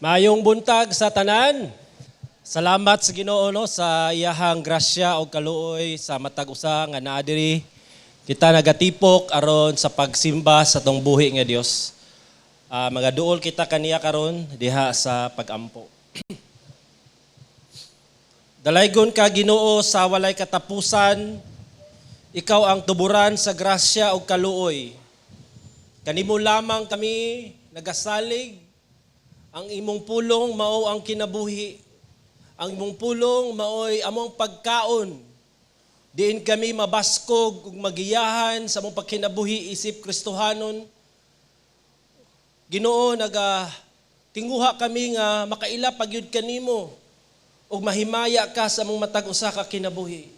Maayong buntag sa tanan. Salamat sa Ginoo, no, sa iyahang grasya o kaluoy sa matag usa nga naa diri. Kita nagatipok aron sa pagsimba sa atong buhi nga Dios. Magaduol kita kaniya karon diha sa pagampo. Dalaygon ka, Ginoo, sa walay katapusan. Ikaw ang tuburan sa grasya ug kaluoy. Kanimo lamang kami nagasalig. Ang imong pulong mao ang kinabuhi. Ang imong pulong maoy among pagkaon. Diin kami mabaskog ug magiyahan sa among pagkinabuhi isip Kristohanon. Ginoo, naga tinguha kami nga makaila pa gyud kanimo ug mahimaya ka sa among matag usa ka kinabuhi.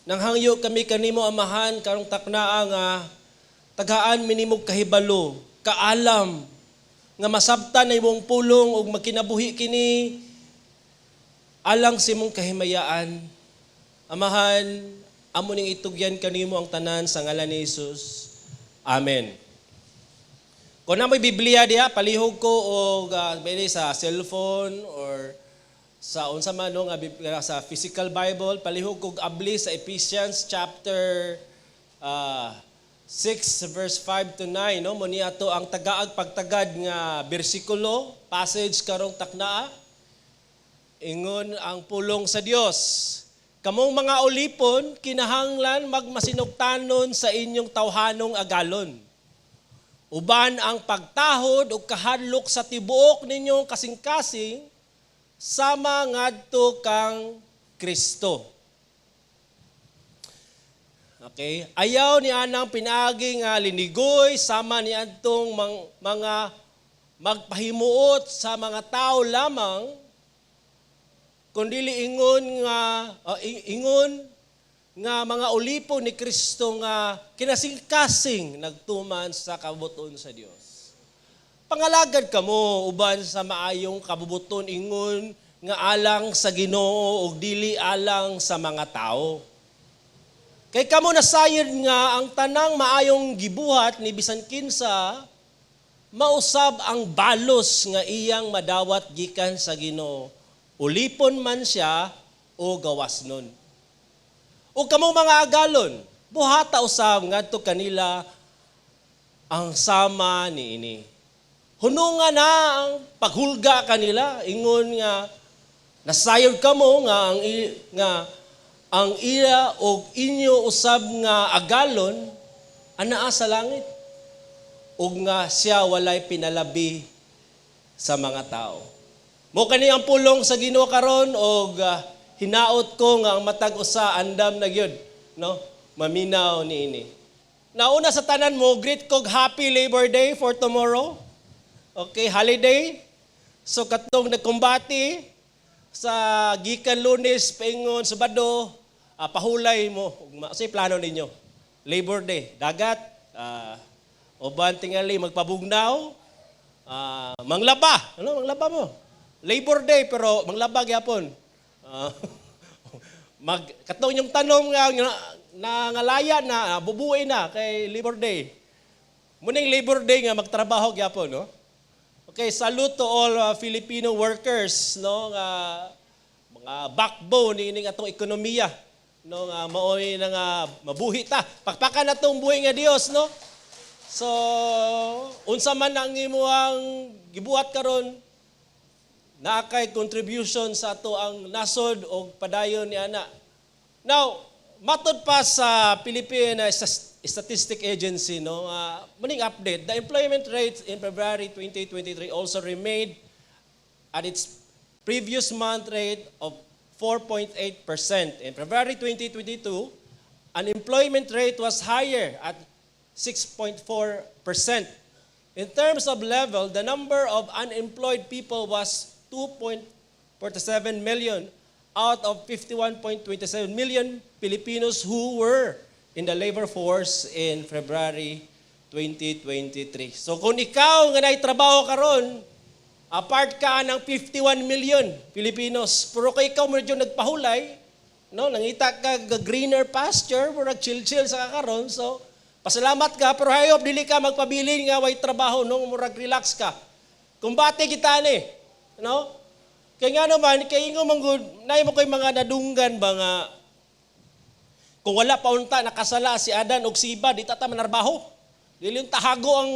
Nanghangyo kami kanimo, Amahan, karong taknaa nga tagaan mi nimog kahibalo, kaalam nga masabtan na imong pulong ug magkinabuhi kini alang sa imong kahimayaan. Amahan, amo ning itugyan kanimo ang tanan sa ngalan ni Jesus. Amen. Kung naa moy Biblia diha, palihog ko og sa cellphone or sa unsa man, no, nga sa physical Bible, palihog kog abli sa Ephesians chapter 6 verse 5 to 9, no? Mo ni ato ang tagaag pagtagad nga bersikulo, passage karong taknaa. Ingon ang pulong sa Dios: "Kamong mga ulipon, kinahanglan magmasinugtanon sa inyong tawhanong agalon. Uban ang pagtahod ug kahadlok sa tibuok ninyong kasing-kasing sama ngadto kang Kristo." Okay? "Ayaw ni anang pinaagi nga linigoy sama ni adtong mga magpahimuot sa mga tao lamang, kundili ingon nga mga ulipon ni Kristo nga kinasingkasing nagtuman sa kabubuton sa Dios. Pangalagad kamo uban sa maayong kabubuton ingon nga alang sa Ginoo ug dili alang sa mga tao. Kay kamo nasayod nga ang tanang maayong gibuhat ni bisan kinsa, mausab ang balos nga iyang madawat gikan sa Ginoo, ulipon man siya o gawas nun. Ug kamong mga agalon, buhata usab ngadto kanila ang sama niini. Hununga na ang paghulga kanila ingon nga nasayod kamo nga ang iya og inyo usab nga agalon anaa sa langit ug nga siya walay pinalabi sa mga tao." Mo kani ang pulong sa Ginoo karon og hinaot ko nga ang matag usa andam na gyud, no, maminaw niini. Nauna sa tanan, mo greet kog happy Labor Day for tomorrow. Okay, holiday. So katong nagkumbati sa gikan Lunes paingon Sabado, pahulay mo. Say plano ninyo? Labor Day, dagat, uban tingali magpabugnaw, manglaba. Ano, manglaba mo? Labor Day pero manglaba gyapon. Mag katong yung tanom nga na ngalaya na bubuhi na kay Labor Day. Muning Labor Day nga magtrabaho gyapon, no? Okay, salute to all Filipino workers, no, nga mga backbone ni atong ekonomiya, no, nga maoy na nga mabuhi ta. Pakpakan natong buhi nga Dios, no? So, unsa man ang imuhang gibuhat karon, naa kay contribution sa ato ang nasod og padayon ni ana. Now, matod pa sa Philippine Statistic Agency, no, muning update, the employment rate in February 2023 also remained at its previous month rate of 4.8%. In February 2022, unemployment rate was higher at 6.4%. In terms of level, the number of unemployed people was 2.47 million out of 51.27 million Filipinos who were in the labor force in February 2023. So kung ikaw nga naay trabaho karon, apart ka ng 51 million Filipinos. Pero kay ikaw medyo nagpahulay, no, nangita ka ga greener pasture, murag chill-chill sa karon. So pasalamat ka, pero hayop dili ka magpabilin nga way trabaho, no, murag relax ka. Kumbate kita ni. No? Kay nga naman, kay ingon man gud, naay mo koy mga nadunggan ba nga kung wala pa unta nakasala si Adan og si Eva, di ta ta manarbaho. Dili yung tahago ang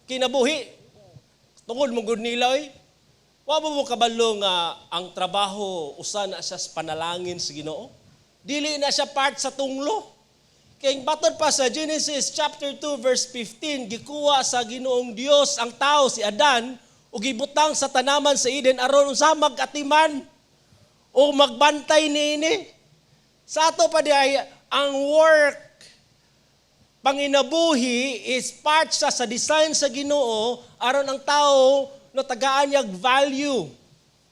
kinabuhi. Tungod mo gud nila oy. Wa mo kabalo nga ang trabaho usa na siya sa panalangin sa Ginoo? Dili na siya part sa tunglo. Kay batod pa sa Genesis chapter 2 verse 15, gikuha sa Ginoong Dios ang tao, si Adan, ug gibutang sa tanaman sa Eden aron unsa? Mag-atiman o magbantay niini. Sa ato pa di ay ang work panginabuhi is part sa design sa Ginoo aron ang tao, no, tagaan niyag value,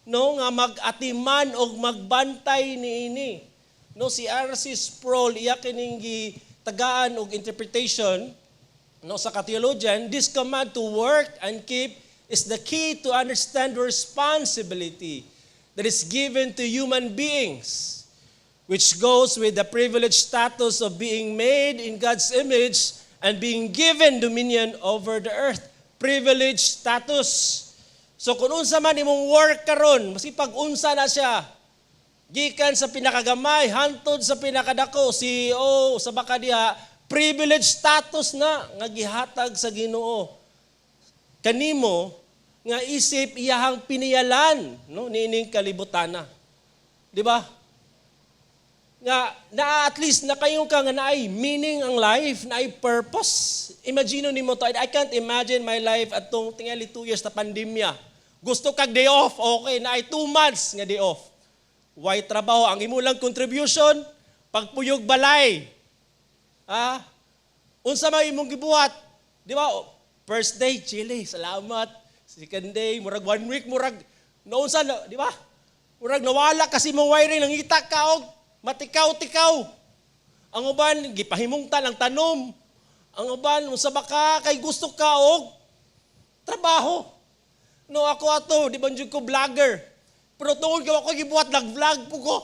no, nga mag-atiman og magbantay niini. No, si R.C. Sproul, iya kining tagaan og interpretation, no, sa theologian, this command to work and keep is the key to understand the responsibility that is given to human beings, which goes with the privileged status of being made in God's image and being given dominion over the earth. Privileged status. So kung unsa man imong work karon, maski pag unsa na siya, gikan sa pinakagamay hantod sa pinakadako, CEO sa baka diha, privileged status na nga gihatag sa Ginoo kanimo nga isip iyahang piniyalan, no, niining kalibutana. Di ba? Nga na at least nakaingon ka nga naay meaning ang life, naay purpose. Imagine nimo to, I can't imagine my life atong tingali 2 years na pandemya. Gusto kag day off, okay, naay 2 months nga day off. Way trabaho, ang imo lang contribution, pagpuyog balay. Ah, unsa may imong gibuhat? Di ba? First day, chili, salamat. Second day, murag one week, murag naunsa, na, di ba? Murag nawala kasi mong wiring, nangita ka og matikaw-tikaw. Ang uban, gipahimungtan ang tanom. Ang uban, unsa ba ka, kay gusto ka og trabaho. No, ako ato, di ba jud ko vlogger? Pero tungod kay ako gibuhat, nag-vlog po ko.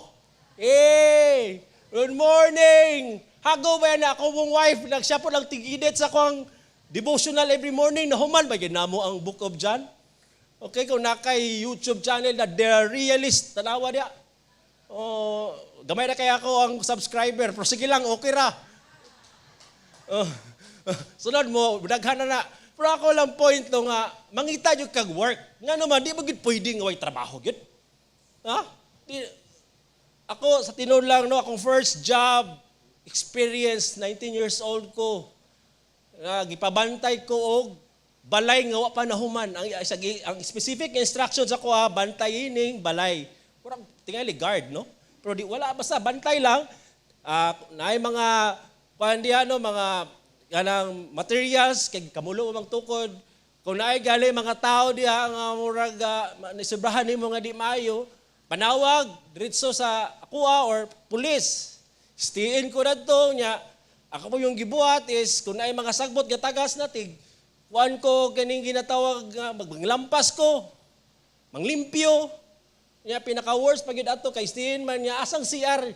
Hey, good morning! Hago ba yan ako mong wife, nagsiya po lang tig-edit sa akong devotional every morning, nahuman ba namo ang Book of John? Okay, kung nakay YouTube channel na The Realist, tanawa diya. Oh, gamay na kaya ako ang subscriber, pero sige lang, okay ra. Oh, sunod mo, daghan na na. Pero ako lang point no nga, mangita jud kag work. Nga naman, di ba gid pwede nga way trabaho gid? Ha? Di, ako sa tinuod lang, no, akong first job experience, 19 years old ko. Nga gipabantay ko og balay nga wa pa nahuman. Ang specific instructions ako ha, bantay ining balay. Murag tingali guard, no? Pero di wala, basta bantay lang. Ah, naay mga kuan diha, no, mga kanang materials kay kamulo mang tukod. Kung naay gali mga tao diha nga murag nisubrahan nimo nga di maayo, panawag diretso sa akuha or pulis. Stiin ko dadto nya. Ako po yung gibuhat is kung naay mga sagbot nga tagas na tig kuan ko kaning ginatawag nga maglampas ko, manglimpyo. Nya pinaka worst pag yun ato kay stiin man niya, asang CR?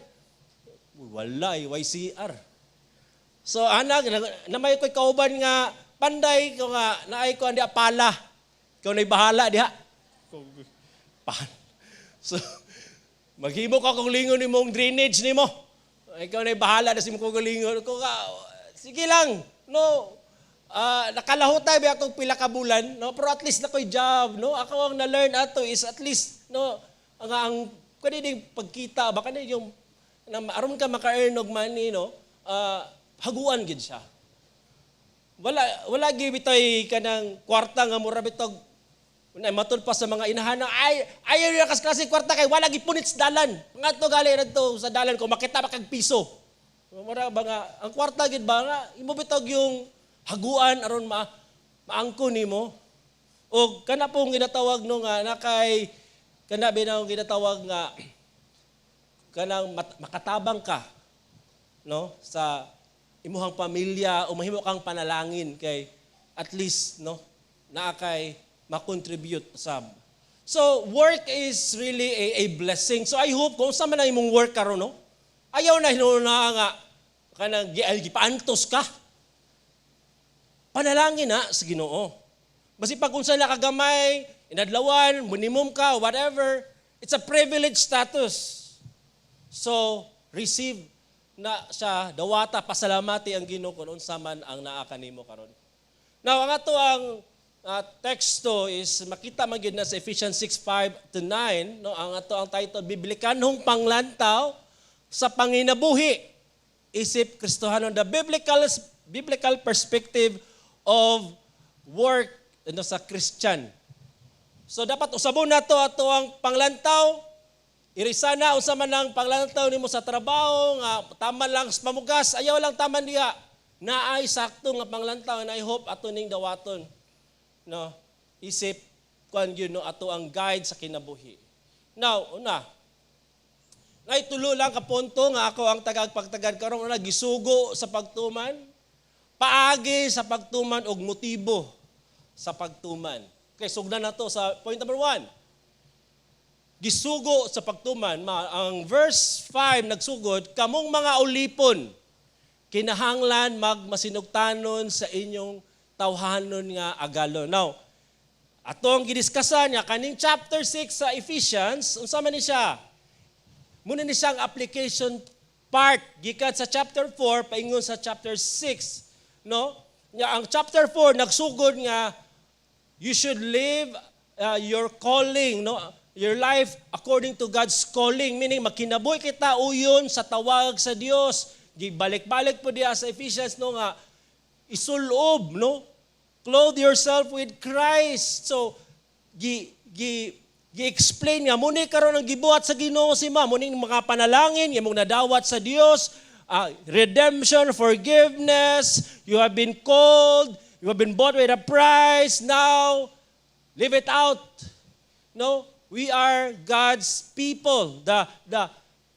Uy, wala eh, way CR. So anak, namay ko'y kauban nga panday ko nga naay ko andi pala. Ikaw na'y bahala diha. Pan. So maghimo ka kung lingon nimo drainage nimo. Ikaw na'y bahala na sa imong kaugalingon. Ko ka sige lang. No. Ah, nakalahutay ba akong pila ka bulan, no? Pero at least na ko'y job, no? Ako ang na-learn ato is at least, no, ang kani ding pagkita ba kani yung na aron ka maka-earn og money, no? Ah, haguan gid siya. Wala wala gyud bitay kanang kwarta nga mura bitog na matud pa sa mga inahan na ay ayaw niya kas klase kwarta kay wala gipunit sa dalan. Ngadto gali radto sa dalan ko makita ba kag piso. Mura ba nga ang kwarta gid ba nga imo bitog yung haguan aron ma maangko nimo. Og kana pong ginatawag, no, nga nakay kana binaw ginatawag nga kanang makatabang ka, no, sa imuhang pamilya o mahimo kang panalangin kay at least, no, naa kay ma-contribute sab. So work is really a blessing. So I hope kung sa man ang imong work karon, no, ayaw na hinuon na nga kanang gipaantos ka. Panalangin na sa Ginoo. Basi pag unsa na kagamay, Inadlawan, minimum ka, whatever. It's a privileged status. So, receive na siya, dawata, pasalamati ang Ginoo kung unsa man ang naa kanimo karon. Now, ang ato ang teksto is makita man gyud na sa Ephesians 6:5 to 9, no? Ang ato ang title, Biblikanhong Panglantaw sa Panginabuhi isip Kristohanon, the biblical perspective of work, no, sa Christian. So dapat usabon nato ato ang panglantaw. Irisa na unsa man ang panglantaw nimo sa trabaho nga tama lang sa pamugas, ayaw lang taman diha. Naay sakto nga panglantaw and I hope ato ning dawaton. No, isip kuan gyud, no, ato ang guide sa kinabuhi. Now, una, nay tulo lang ka punto nga ako ang tagag pagtagad karon. Una, gisugo sa pagtuman, paagi sa pagtuman og motibo sa pagtuman. Okay, sugdan nato sa point number 1. Gisugo sa pagtuman, ang verse 5 nagsugod, "Kamong mga ulipon, kinahanglan magmasinugtanon sa inyong tawhanon nga agalon." Now, atong gidiskasan niya kaning chapter 6 sa Ephesians, unsa man ni siya? Muna ni siyang application part gikan sa chapter 4 paingon sa chapter 6, no? Nya ang chapter 4 nagsugod nga you should live your calling, no? Your life according to God's calling, meaning makinabuhi kita uyon sa tawag sa Dios. Gibalik-balik po diya sa Ephesians, no, nga isulob, no? Clothe yourself with Christ. So gi gi gi-explain nga muni karon ang gibuhat sa Ginoo si ma, muni mga panalangin imong nadawat sa Dios, redemption, forgiveness, you have been called, you have been bought with a price, now live it out. No, we are God's people.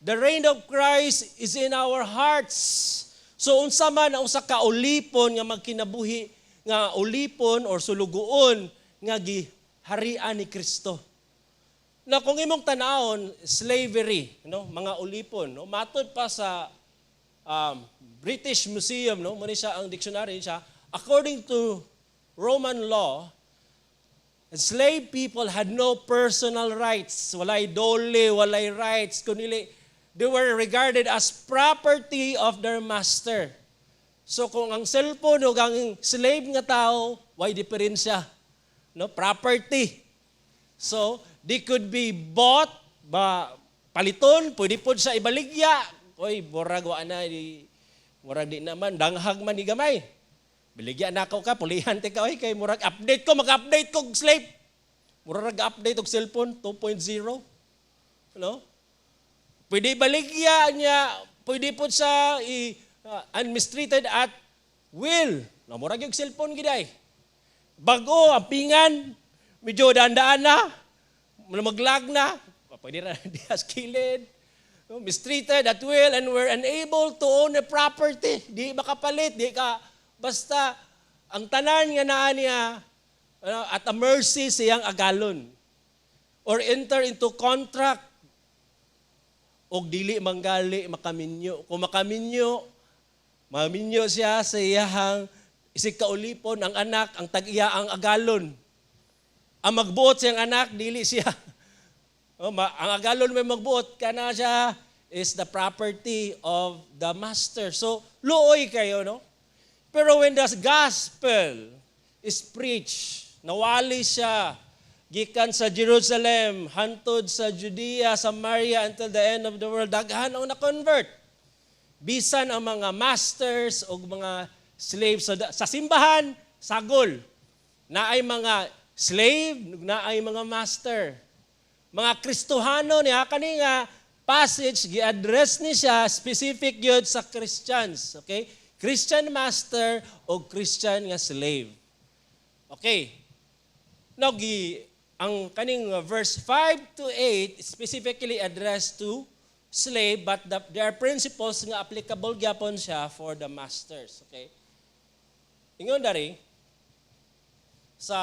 The reign of Christ is in our hearts. So unsa man ang usa ka ulipon nga magkinabuhi nga ulipon or sulugoon nga giharian ni Kristo? Na kung imong tanawon, slavery, no, mga ulipon, no, matod pa sa British Museum, no, mo ni siya ang dictionary siya, according to Roman law, enslaved people had no personal rights. Walay dole, walay rights. Kunili, they were regarded as property of their master. So kung ang cellphone o ang slave nga tao, way diferensya? No, property. So, they could be bought, ba, paliton, pwede po sa ibaligya. Oy, murag wa na, di, murag di naman, danghag man ni gamay. Baligya na ako ka, pulihan ti ka, oy, kay murag update ko, mag-update ko slave. Murag update og cellphone 2.0. No? Pwede baligya niya, pwede po sa and mistreated at will. No, murag yung cellphone giday. Bago, ang pingan, medyo daan-daan na, maglag na, pwede ra diha sa kilid. No, mistreated at will and were unable to own a property. Di makapalit, di ka, basta ang tanan nga naa niya, ano, at a mercy siyang agalon. Or enter into contract og dili manggali makaminyo. Kung makaminyo, maminyo siya sa iyahang isig kaulipon, ang anak, ang tag-iya ang agalon. Ang magbuot siyang anak, dili siya. Oh, ang agalon may magbuot, kana siya is the property of the master. So, luoy kayo, no? Pero when the gospel is preached, nawali siya, gikan sa Jerusalem, hantod sa Judea, Samaria, until the end of the world, daghan ang na-convert. Bisan ang mga masters o mga slaves. So, sa simbahan, sagol. Naay mga slave, naay mga master. Mga Kristohano niya, kani nga passage, gi-address ni siya specific yun sa Christians. Okay? Christian master o Christian nga slave. Okay. Now, ang kaning verse 5 to 8 specifically addressed to slave, but there are principles nga applicable gyapon siya for the masters. Okay? Ingon dari sa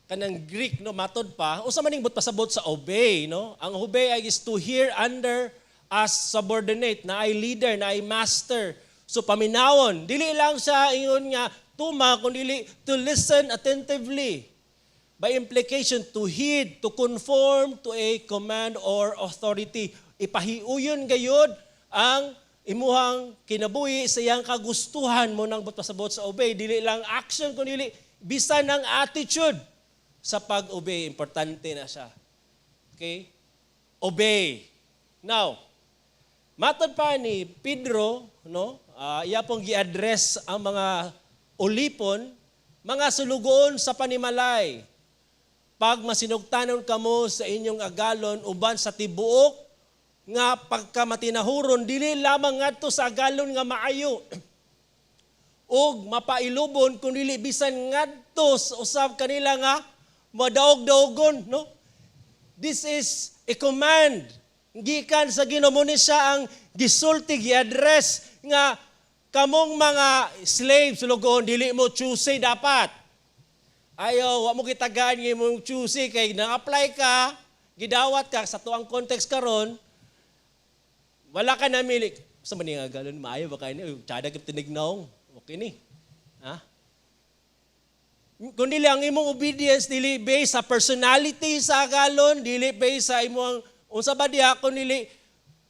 kanang Greek, no, matod pa unsa man ning but pasabot sa obey, no? Ang obey ay is to hear under as subordinate, na ay leader, na ay master. So paminawon, dili lang siya ingon nga tuma, kundi to listen attentively. By implication, to heed, to conform to a command or authority. Ipahiuyon gayod ang imuhang kinabuhi sa iyang kagustuhan mo nang pasabot sa obey. Dili lang action kun dili bisan ang attitude sa pag-obey, importante na siya. Okay? Obey. Now, matod pa ni Pedro, no? Iya pong gi-address ang mga ulipon, "Mga sulugoon sa panimalay, pag masinugtanon kamo sa inyong agalon uban sa tibuok nga pagkamatinahuron, dili lamang ngadto sa agalon nga maayo ug mapailubon kun dili bisan ngadto sa usab kanila nga madaog-daogon," no? This is a command gikan sa Ginoo. Ni siya ang gisulti, gi-address nga kamong mga slaves, sulugoon, dili mo choosy dapat. Ayaw, wa mo gitagaan nga imong choosy kay nang-apply ka, gidawat ka. Sa tuang context karon, wala ka namili. Sa man nga galon, maayo ba kayo ni? Tsada kip tinignaong. Okay ni. Ha? Kung dili ang imong obedience, dili based sa personality sa agalon, dili based sa imong unsa ba diha, kun dili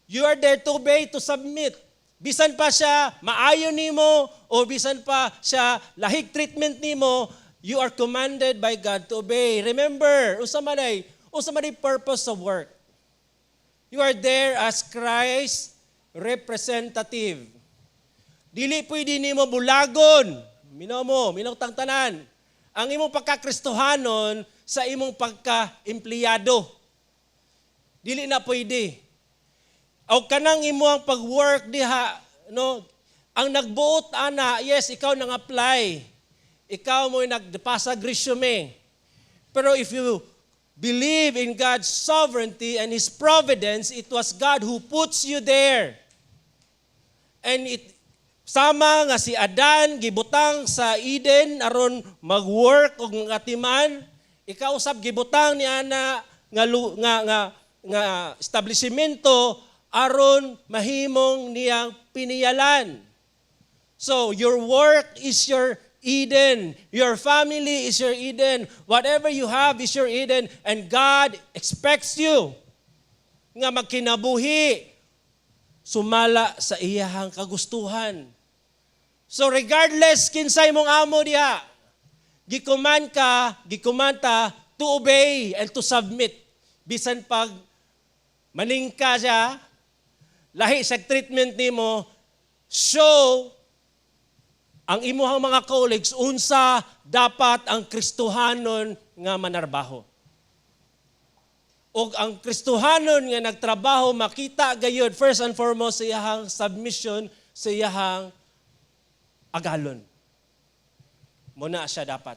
you are there to obey, to submit. Bisan pa siya maayo nimo o bisan pa siya lahig treatment nimo, you are commanded by God to obey. Remember, unsa man ay purpose of work? You are there as Christ representative. Dili pwede nimo bulagon. Minaw mo, minaw tang tanan. Ang imong pagkakristohanon sa imong pagka-empleyado. Dili na pwede. O kanang imo ang pag-work diha, no? Ang nagbuot ana, yes, ikaw nang apply. Ikaw mo nagpasag resume. Pero if you believe in God's sovereignty and His providence, it was God who puts you there. And it sama nga si Adan gibutang sa Eden aron mag-work og ngatiman, ikaw usab gibutang ni ana nga lu- nga nga nga establishmento aron mahimong niyang piniyalan. So your work is your Eden. Your family is your Eden. Whatever you have is your Eden. And God expects you nga magkinabuhi sumala sa iyahang kagustuhan. So regardless kinsay mong amo diha, gikuman ka, gikumanta to obey and to submit. Bisan pag maningka siya, lahi sa treatment nimo, show ang imuhang mga colleagues unsa dapat ang Kristohanon nga manarbaho. Og ang Kristohanon nga nagtrabaho, makita gayud first and foremost sa iyahang submission sa iyahang agalon. Muna siya dapat.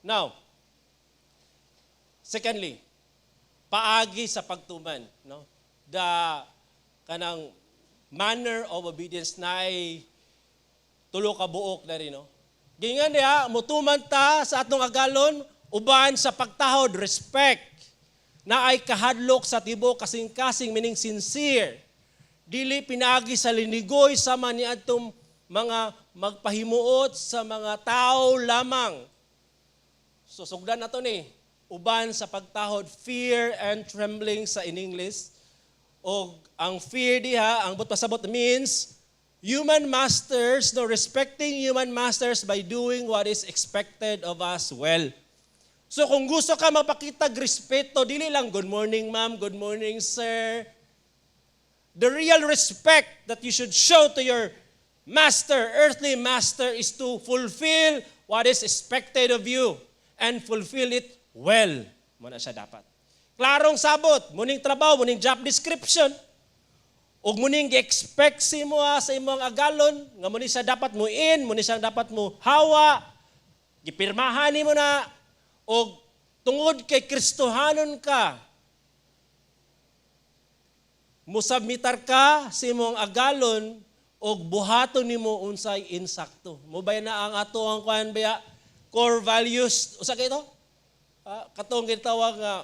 Now, secondly, paagi sa pagtuman, no? The kanang manner of obedience na ay tulo ka buok na rin, no? Gingan niya, mutuman ta sa atong agalon, uban sa pagtahod, respect, na ay kahadlok sa tibuok kasing-kasing, meaning sincere. Dili pinaagi sa linigoy sama ni atong mga magpahimuot sa mga tao lamang. So sugdan na to ni uban sa pagtahod, fear and trembling sa in English. O ang fear diha, ang buot pasabot means human masters, no, respecting human masters by doing what is expected of us well. So kung gusto ka mapakitag respeto, dili lang "Good morning, ma'am, good morning, sir." The real respect that you should show to your master, earthly master, is to fulfill what is expected of you and fulfill it well. Muna siya dapat. Klarong sabot, muning trabaho, muning job description, ug muning gi-expect si mo sa imong agalon, nga muni siya dapat mo in, muni siya dapat mo hawa, gipirmahan nimo na, og tungod kay Kristohanon ka, musubmitar ka sa imong agalon og buhaton nimo unsay insakto. Mo bay na ang ato ang kuan baya, core values, usa kay ito? Katong gitawag nga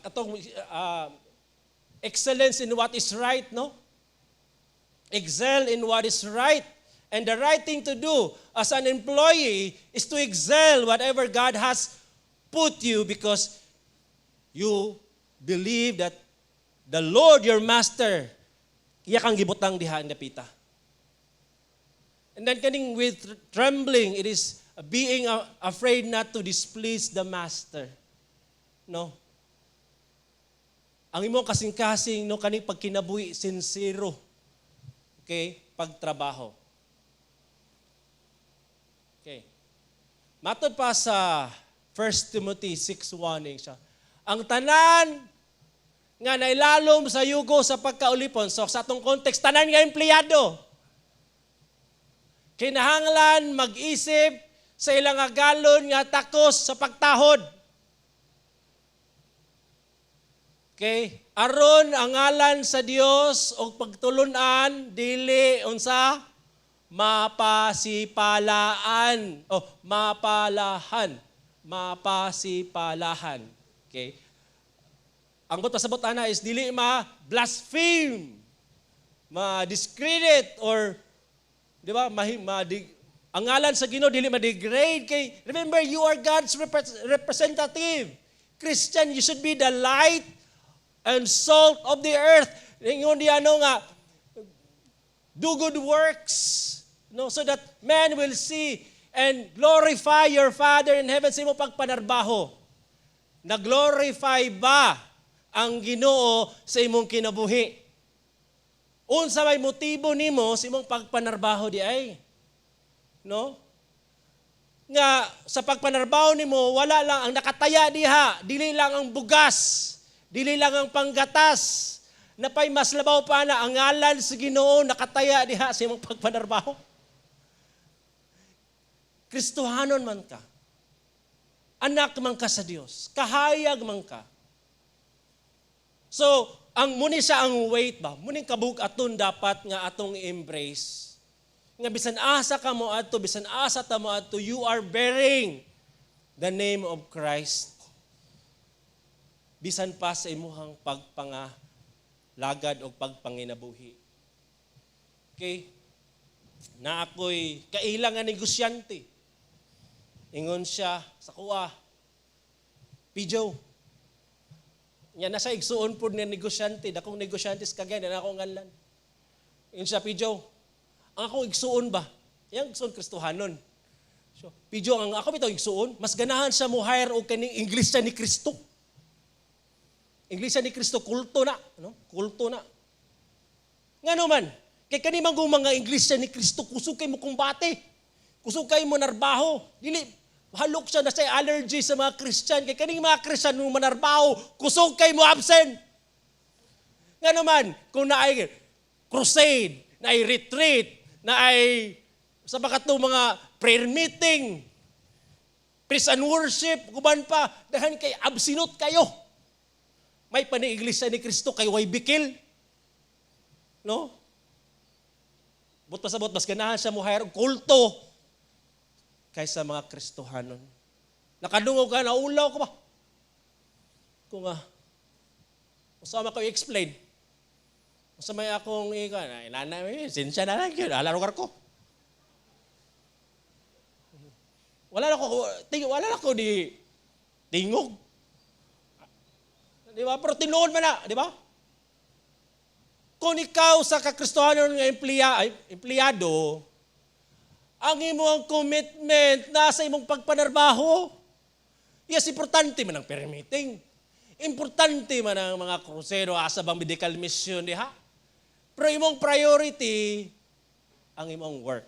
katong excellence in what is right, no? Excel in what is right And the right thing to do as an employee is to excel whatever God has put you because you believe that the Lord, your master, iya kang gibutang diha dapita. And then kaning with trembling, it is being afraid not to displease the master. No? Ang imong kasing-kasing, no, kaning pagkinabuhi sincero. Okay? Pagtrabaho. Okay. Matod pa sa 1 Timothy 6:1 siya. Ang tanan nga nailalom sa yugo sa pagkaulipon, so sa atong context, tanan nga empleyado, kinahanglan mag-isip sa ilang agalon nga takos sa pagtahod. Okay? Aron ang ngalan sa Dios og pagtulunan dili unsa mapasipalaan o mapalahan, mapasipalahan. Okay? Ang buot pasabot ana is dili ma blaspheme, ma discredit or, di ba, ang ngalan sa Ginoo dili ma-degrade kay remember, you are God's representative. Christian, you should be the light and salt of the earth. Ingon di ano nga do good works, no, so that men will see and glorify your Father in heaven. Sa imong pagpanarbaho, na-glorify ba ang Ginoo sa imong kinabuhi? Unsa may motibo nimo sa imong pagpanarbaho di ay, no, nga sa pagpanarbaho nimo wala lang ang nakataya diha, dili lang ang bugas, dili lang ang panggatas, napay mas labaw pa na ang ngalan sa Ginoo nakataya diha sa imong pagpanarbaho. Kristohanon man ka. Anak man ka sa Dios. Kahayag man ka. So, ang muni siya ang weight ba? Muning kabug-aton dapat nga atong embrace. Nga bisan asa ka mo adto, bisan asa ta mo adto, you are bearing the name of Christ. Bisan pa sa imuhang pagpangalagad o pagpanginabuhi. Okay? Na ako'y kaila nga negosyante. Ingon siya sa kuha, "Pijo." Nya nasa igsuon pod nga negosyante, dakong negosyante sa Cagayan, na akong ngalan. Ingon siya, "Pijo, ang akong igsuon ba?" Yang igsuon Kristohanon. So, "Pijo, ang ako bitaw igsuon, mas ganahan siya mo hire og kaning Iglesia ni Cristo. Iglesia ni Cristo kulto na, no? Kulto na. Ngano man? Kay kani man mga Iglesia ni Cristo, kusog kay mo kumbate. Kusog kay mo narbaho. Dili halok siya na sa allergy sa mga Christian. Kay kaning mga Christian mo manarbaho, kusog kay mo absent. Ngano man, kung naay crusade, naay retreat, naay sa bakato mga prayer meeting, praise and worship, guban pa, daghan kay absinut kayo. May pa ni Iglesia ni Cristo kay way bikil. No? Buot pasabot, mas ganahan siya mo hire og kulto kaysa mga Kristohanon. Nakadungog ka, naulaw ka ba? Kung usama ko i-explain. Usa may akong ika, na inana, eh, sinsya na lang yun, ala lugar ko. Wala na ko di tingog. Di ba? Pero tinuod man na, di ba? Kung ikaw sa kakristohanon nga ay, empleyado, ang imong commitment nasa imong pagpanarbaho. Yes, importante man ang prayer meeting. Importante man ang mga krusero, asa bang medical mission diha. Pero imong priority, ang imong work.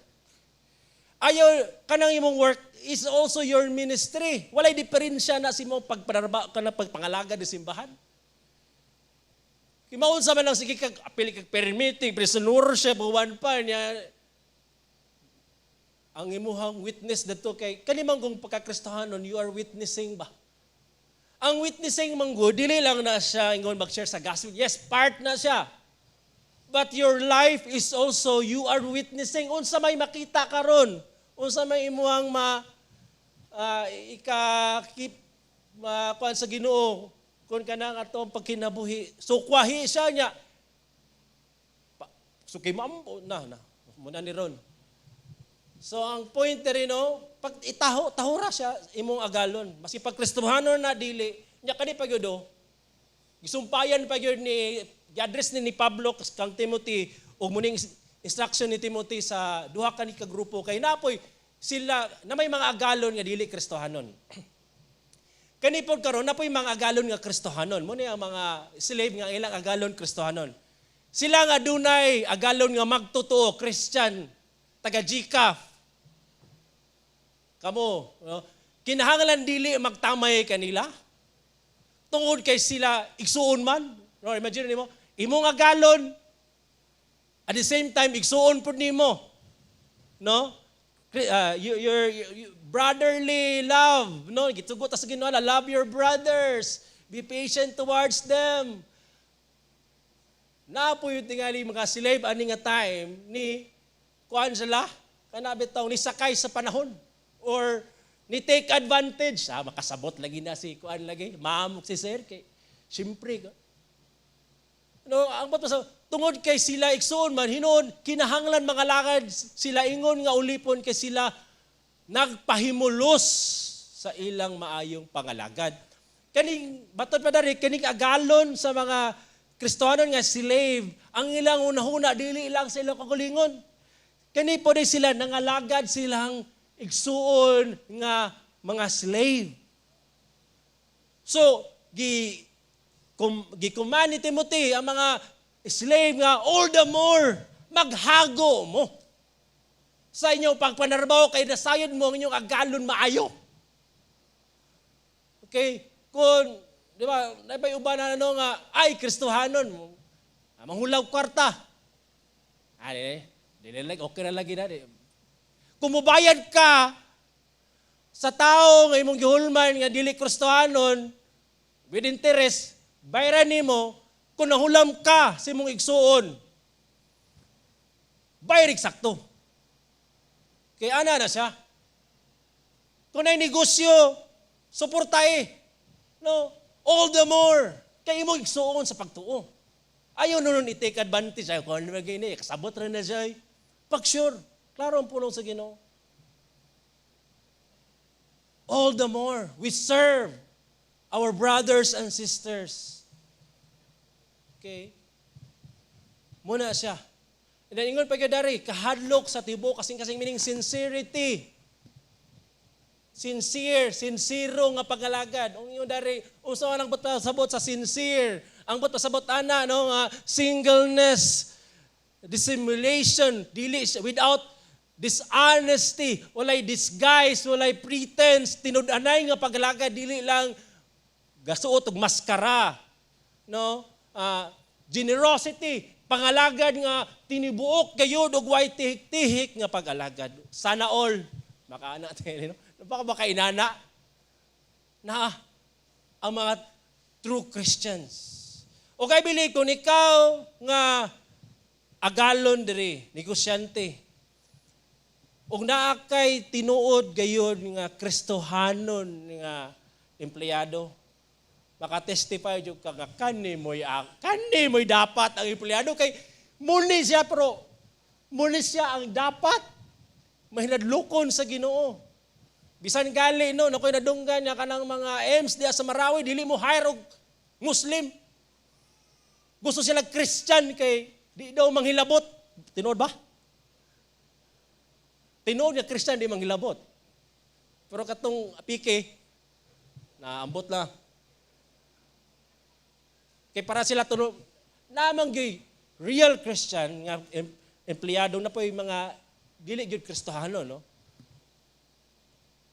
Ayaw, kanang imong work is also your ministry. Walay diferensya na sa imong pagpanarba, kanang pagpangalagad di simbahan. Kay maunsa man lang sige kag apil kag prayer meeting, praise and worship, uwan pa niya. Ang imuhang witness dito kay kani man kung pagkakristohanon, you are witnessing ba? Ang witnessing man gud, dili lang na siya ingon mag-share sa gospel. Yes, part na siya. But your life is also you are witnessing unsa may makita karon, unsa may imuhang ma ika keep makuan sa Ginoo kung kanang atong pagkinabuhi. So kwahi siya niya. So kay maampo na na muna ni ron. So ang point rin, no, pag itaho, tahura siya imong agalon. Maski pag Kristohanon na dili, nya kani pa gyud oh. Gisumpayan pa gyud ni gi-address ni Pablo kang Timothy ug muning instruction ni Timothy sa duha ka ni ka grupo kay napoy sila na may mga agalon nga dili Kristohanon. Kani pod karon napoy mga agalon nga Kristohanon. Mo ni ang mga slave nga ilang agalon Kristohanon. Sila nga dunay agalon nga magtotoo Christian, taga GCAF. Kamo, no? Kinahanglan dili magtamay kanila. Tungod kay sila igsuon man. No, imagine nimo, imong agalon at the same time igsuon pud nimo. No? Your brotherly love, no? Gitugot ta sa Ginoo, love your brothers. Be patient towards them. Napoy tingali mga slave ani nga time ni kuan sila kana bitaw ni sakay sa panahon or ni take advantage. Ah, makasabot lagi na si kuan lagi, maamok si sir kay siyempre ka. No, ang bato sa tungod kay sila igsuon man hinuon kinahanglan mga lakad sila ingon nga ulipon kay sila nagpahimulos sa ilang maayong pangalagad. Kaning batod pa dari kaning agalon sa mga Kristohanon nga slave, ang ilang unahuna dili lang sa ilang kagalingon. Kani po di sila nangalagad silang igsuon nga mga slave. So, gi-command ni Timothy ang mga slave nga all the more maghago mo sa inyong pagpanarbaho kay nasayod mo ang inyong agalon maayo. Okay? Kung, di ba, naibay uban na ano nga, ay, Kristohanon, ah, manghulaw kwarta. Ah, di, di, di, okay na lagi na. Di. Kung mubayad ka sa tao nga imong gihulman nga dili Kristohanon, with interest, bayaran nimo kung nahulam ka sa imong igsuon. Bayar eksakto. Kay ana na siya. Kung nay negosyo, suportahe. No? All the more. Kay imong igsuon sa pagtuo. Ayaw nun i-take advantage. Ayaw kung ano gini, kasabot rin na siya. Pag sure, klaro ang pulong sa Ginoo. All the more, we serve our brothers and sisters. Okay? Muna siya. And then, ingon pa gyud dari, kahadlok sa tibuok kasing-kasing, meaning sincerity. Sincere, sincero nga pagalagad. Ang ingon dari, unsa man ang buot pasabot sa sincere? Ang buot pasabot ana, no, nga singleness, dissimulation, dili without dishonesty, walay disguise, walay pretense, tinud-anay nga pagalagad, dili lang gasuot og maskara, no? Ah, generosity, pangalagad nga tinibuok gayud og way tihik-tihik nga pag-alagad. Sana all makaana tayo, no? Baka baka inana na ang mga true Christians. O kay bili kung ikaw nga agalon diri, negosyante, ug naa kay tinuod gayud nga Kristohanon nga empleyado, maka-testify jud ka nga kani mo'y dapat ang empleyado kay muni siya, pero muni siya ang dapat mahinadlokon sa Ginoo. Bisan gali, no, nakoy nadunggan nga kanang mga M's diya sa Marawi dili mo hire og Muslim. Gusto sila Christian kay di daw manghilabot. Tinuod ba? Tinuod nga Christian di manghilabot. Pero katong pike na ambot lang. Kay para sila tuno namang gyud real Christian nga empleyado na po yung mga dili gyud Kristohano, no?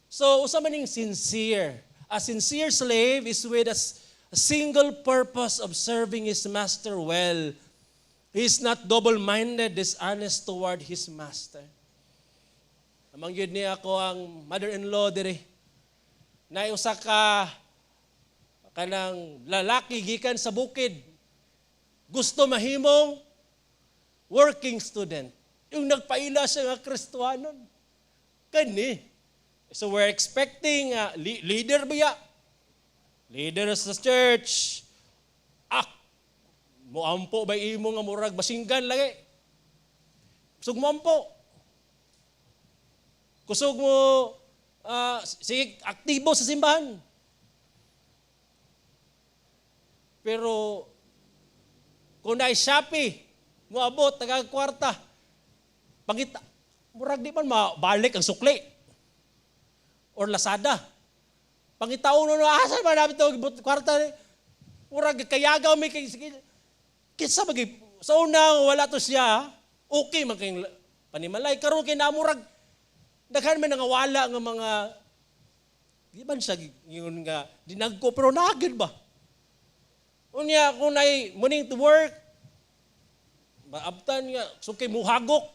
So usa man ning sincere. A sincere slave is with a single purpose of serving his master well. He is not double-minded, dishonest toward his master. Amang yun niya ako ang mother-in-law diri. Na usa ka kanang lalaki gikan sa bukid. Gusto mahimong working student. Yung nagpaila siya nga Kristohanon. Kani. So we're expecting leader ba ya? Leader sa church. Ah, muampo ba imo nga murag basinggan lagi? So muampo. Kusog mo, sige, aktibo sa simbahan. Pero kung naay Shopee, moabot, taga kwarta, pangita, murag di man mabalik ang sukli. Or Lazada. Pangitaon no, asa man namin to kwarta ni? Murag kayagaw mi kay sige. Kinsa magay sa una wala to siya, okay man kay panimalay karon kay namurag daghan man nangawala nga mga di man siya ngingon nga dinagko pero nagid ba. Unya kung nay morning to work, maabtan nga sukay muhagok.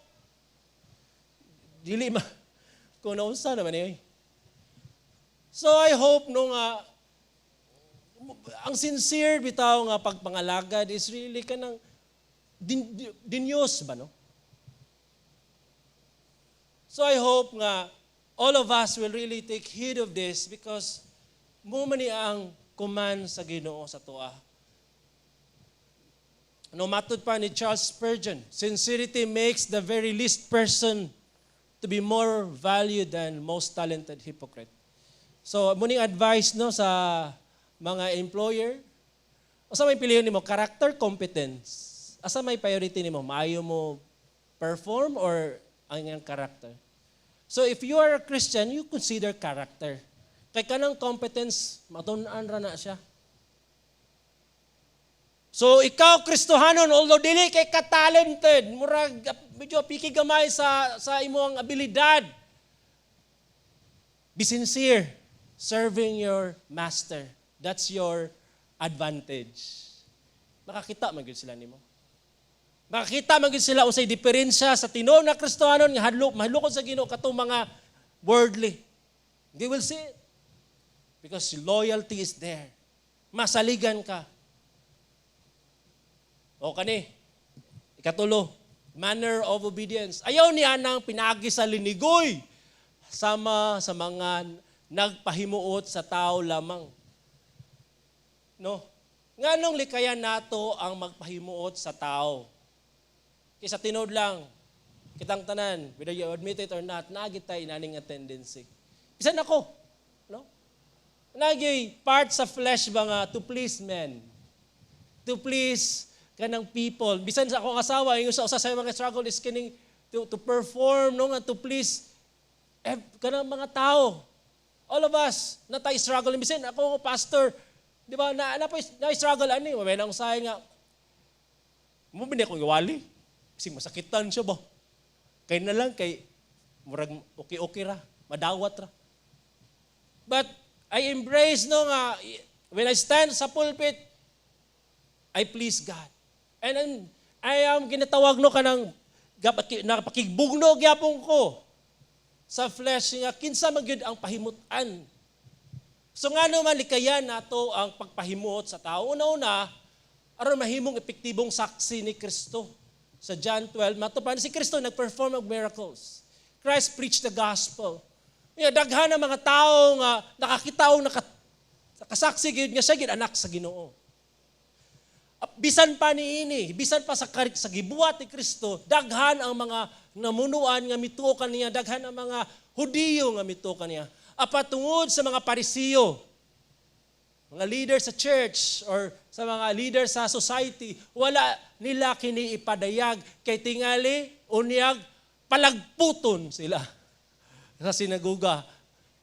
Dili ma kung naunsa naman eh. So I hope no nga ang sincere bitaw nga pagpangalagad is really kanang dinyos ba, no? So I hope nga all of us will really take heed of this because mo man ni ang command sa Ginoo sa atoa. No, matud pa ni Charles Spurgeon, "Sincerity makes the very least person to be more valued than most talented hypocrite." So, muning advice, no, sa mga employer, asa may piliyon nimo, character, competence? Asa may priority nimo, maayo mo perform or ang iyang character? So if you are a Christian, you consider character. Kay kanang competence, matun-an ra na siya. So ikaw, Kristohanon, although dili kay ka-talented, murag medyo piki gamay sa imong abilidad, be sincere serving your master. That's your advantage. Makakita man gyud sila nimo. Makakita man gyud sila unsay diferensya sa tinuod na Kristohanon nga hadlok mahadlokon sa Ginoo katong mga worldly. They will see it. Because loyalty is there. Masaligan ka. O kani, ikatulo, manner of obedience. Ayaw niya nang pinagi sa linigoy sama sa mga nagpahimuot sa tao lamang. No? Nganong likayan nato ang magpahimuot sa tao? Kaysa tinuod lang, kitang tanan, whether you admit it or not, naa gyud tay inaning nga tendency. Bisan ako, no? Nagi part sa flesh ba nga to please men. To please kanang people. Bisan sa akong asawa, yung sa usa sa mga struggle is kining to perform, no, nga to please kanang mga tao. All of us na tayo struggle. Bisan ako pastor, di ba, na struggle ani, may nang usahay nga mo ba ko iwali? Kasi masakitan siya ba? Kay na lang kay murag okay-okay ra, madawat ra. But I embrace, no, nga when I stand sa pulpit, I please God. And then, I am ginatawag, no, kanang napakigbugno gyapon ko sa flesh nga kinsa man gyud ang pahimutan. So ngano man likayan nato ang pagpahimuot sa tao? Una-una, aron mahimong epektibong saksi ni Kristo. Sa John 12, matupan si Kristo nag-perform og miracles. Christ preached the gospel. Ya, daghan ang mga tao nga nakakita o nakasaksi gyud nga siya gyud anak sa Ginoo. Bisan pa niini, bisan pa sa gibuhat ni Kristo, daghan ang mga namunuan nga mituo kaniya, daghan ang mga Hudiyo nga mituo kaniya. Apan tungod sa mga Parisiyo, mga leader sa church or sa mga leader sa society, wala nila kini ipadayag kay tingali unyag palagputon sila sa sinaguga.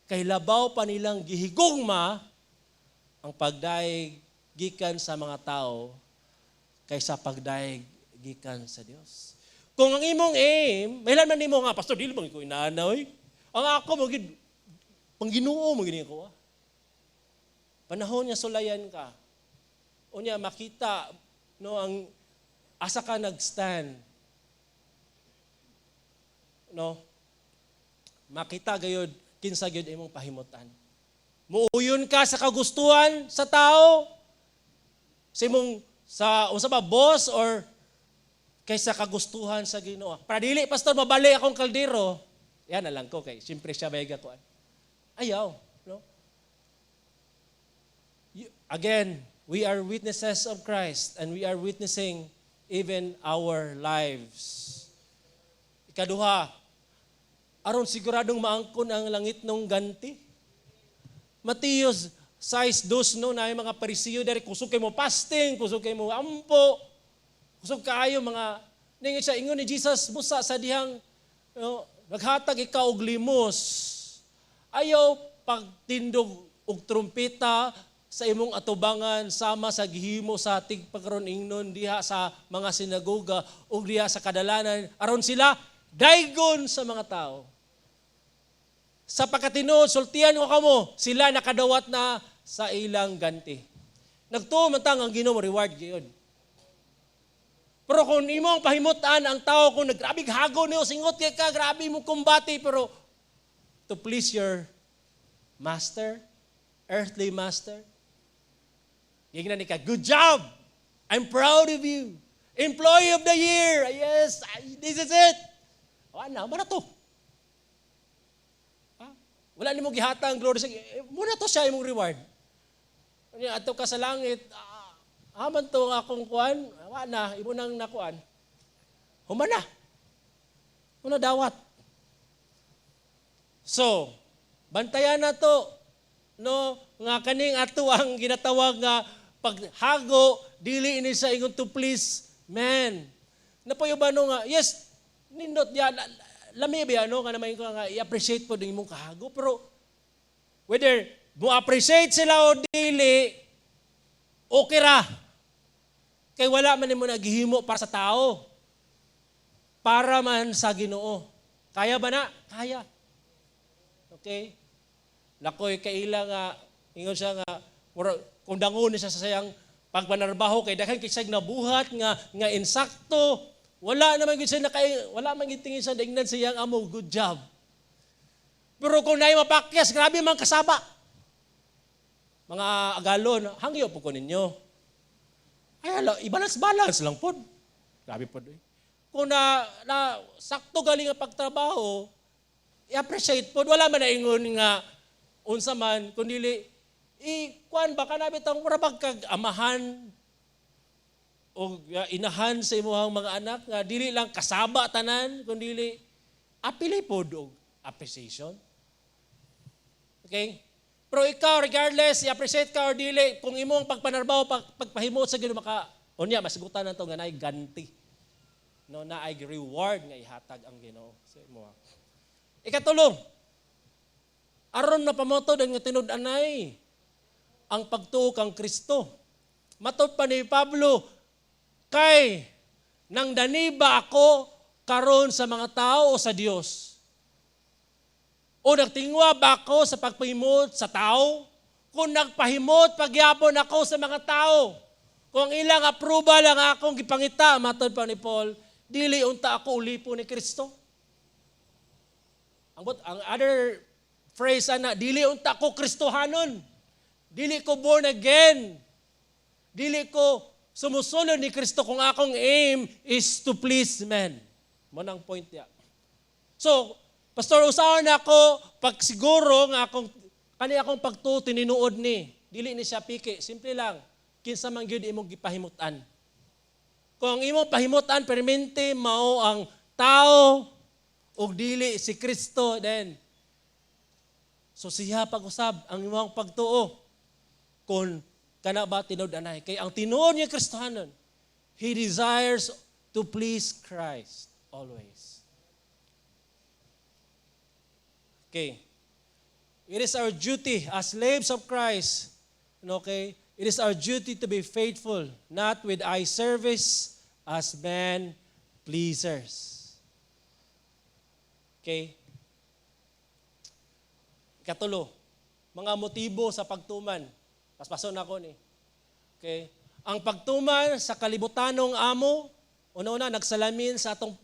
Kay labaw pa nilang gihigugma ang pagdayeg gikan sa mga tao kaysa pagdayeg gikan sa Dios. Kung ang imong aim, mahilan man nimo nga, "Pastor, dili man ko inaana oy. Ang ako mo gid pangginoo mo gini ko." Ah. Panahon nga sulayan ka. Unya makita, no, ang asa ka nag-stand. No? Makita gayud kinsa gyud imong pahimutan. Muuyon ka sa kagustuhan sa tao, sa imong sa unsa ba, boss, or kaysa kagustuhan sa Ginoo? Para dili, pastor, mabali akong kaldero. Yan na lang ko kay siyempre siya bayga ko. Ayaw, no? Again, we are witnesses of Christ and we are witnessing even our lives. Ikaduha, Aron siguradong maangkon ang langitnong ganti. Mateo 6:2, no, na mga Parisiyo diri, kusog kay mo fasting, kusog kay mo ampo, kusog kaayo mga ningon siya, ingon ni Jesus, busa sa dihang, no, naghatag ikaw og limos, ayaw pagtindog og trumpeta sa imong atubangan sama sa gihimo sa tigpakaron ingnon diha sa mga sinagoga ug diha sa kadalanan aron sila daygon sa mga tao. Sa pagkatinuod, sultian ko kamo, sila nakadawat na sa ilang ganti. Nagtuo man tang ang Ginoo reward gyud. Pero kung imo ang pahimutan ang tao, kung naggrabe hago niyo, singot kay ka, grabe mo kumbati, pero to please your master, earthly master, gingnan ni ka, "Good job! I'm proud of you. Employee of the year! Yes, this is it!" Wala, na to. Ha? Wala nimo gihatag ang glory sa eh, muna to siya imong reward. Unya adto ka sa langit, aman to ang akong kuan, wa na, imo nang nakuan. Human na. Muna dawat. So, bantayan na to, no, nga kaning ato ang ginatawag nga paghago dili ini sa ingon to please man. Napuyo ba, no, nga yes, nindot ya, lami ba, no, nga naman ko nga i-appreciate po imong kahago, pero whether mo appreciate sila o dili, okay ra. Kay wala man nimo naghihimo para sa tao. Para man sa Ginoo. Kaya ba na? Kaya. Okay? Lakoy kaila nga ingon siya nga mura, kung dangon siya sa sayang pagpanarbaho kay daghan kay siya nabuhat nga nga insakto, wala naman gyud siya naka, wala man gyud tingin sa daignan siyang amo, "Good job." Pero kung naay mapakyas, grabe man kasaba. Mga agalon, hangyo po ko ninyo. Ay, hala, i-balance-balance lang po. Grabe po. Eh. Kung na sakto galing ang pagtrabaho, i-appreciate po. Wala man na ingon nga unsa man, kundi i kuan ba kana bitang mura bag kag amahan o inahan sa imong mga anak nga dili lang kasaba tanan, kundi apili pod og appreciation. Okay? Pero ikaw, regardless, i-appreciate ka or dili, kung imong pagpanarbaho, pagpahimot sa Ginoo, maka, unya, masigutan na to nga naay ganti. No, naay reward nga ihatag ang Ginoo sa imo. Ikatulong, aron mapamatod ang tinud-anay ang pagtuo kang Kristo. Matod pa ni Pablo, "Kay nang daniba ako karon sa mga tao o sa Dios? O nagtingwa ba ako sa pagpahimot sa tao? Kung nagpahimot pagyapon ako sa mga tao, kung ilang approval ang akong gipangita," matod pa ni Paul, "dili unta ako ulipon ni Kristo." Ang other phrase ana, "Dili unta ako Kristohanon. Dili ko born again. Dili ko sumusunod ni Kristo kung akong aim is to please men." Mo nang point ya. So, "Pastor, usahan na ako pag siguro nga akong kani akong pagtuo tinuod ni." Dili ni siya piki, simple lang. Kinsa man gyud imong gipahimutan. Kung ang imong pahimutan permente mao ang tao ug dili si Kristo, then so siya pag-usab ang imong pagtuo kung kana ba tinud-anay. Kay ang tinuod niya Kristohanon, he desires to please Christ always. Okay. It is our duty as slaves of Christ, okay? It is our duty to be faithful, not with eye service as men pleasers. Okay? Ikatulo, mga motibo sa pagtuman. Paspason ako ni. Okay? Ang pagtuman sa kalibutanong amo, una-una, nagsalamin sa atong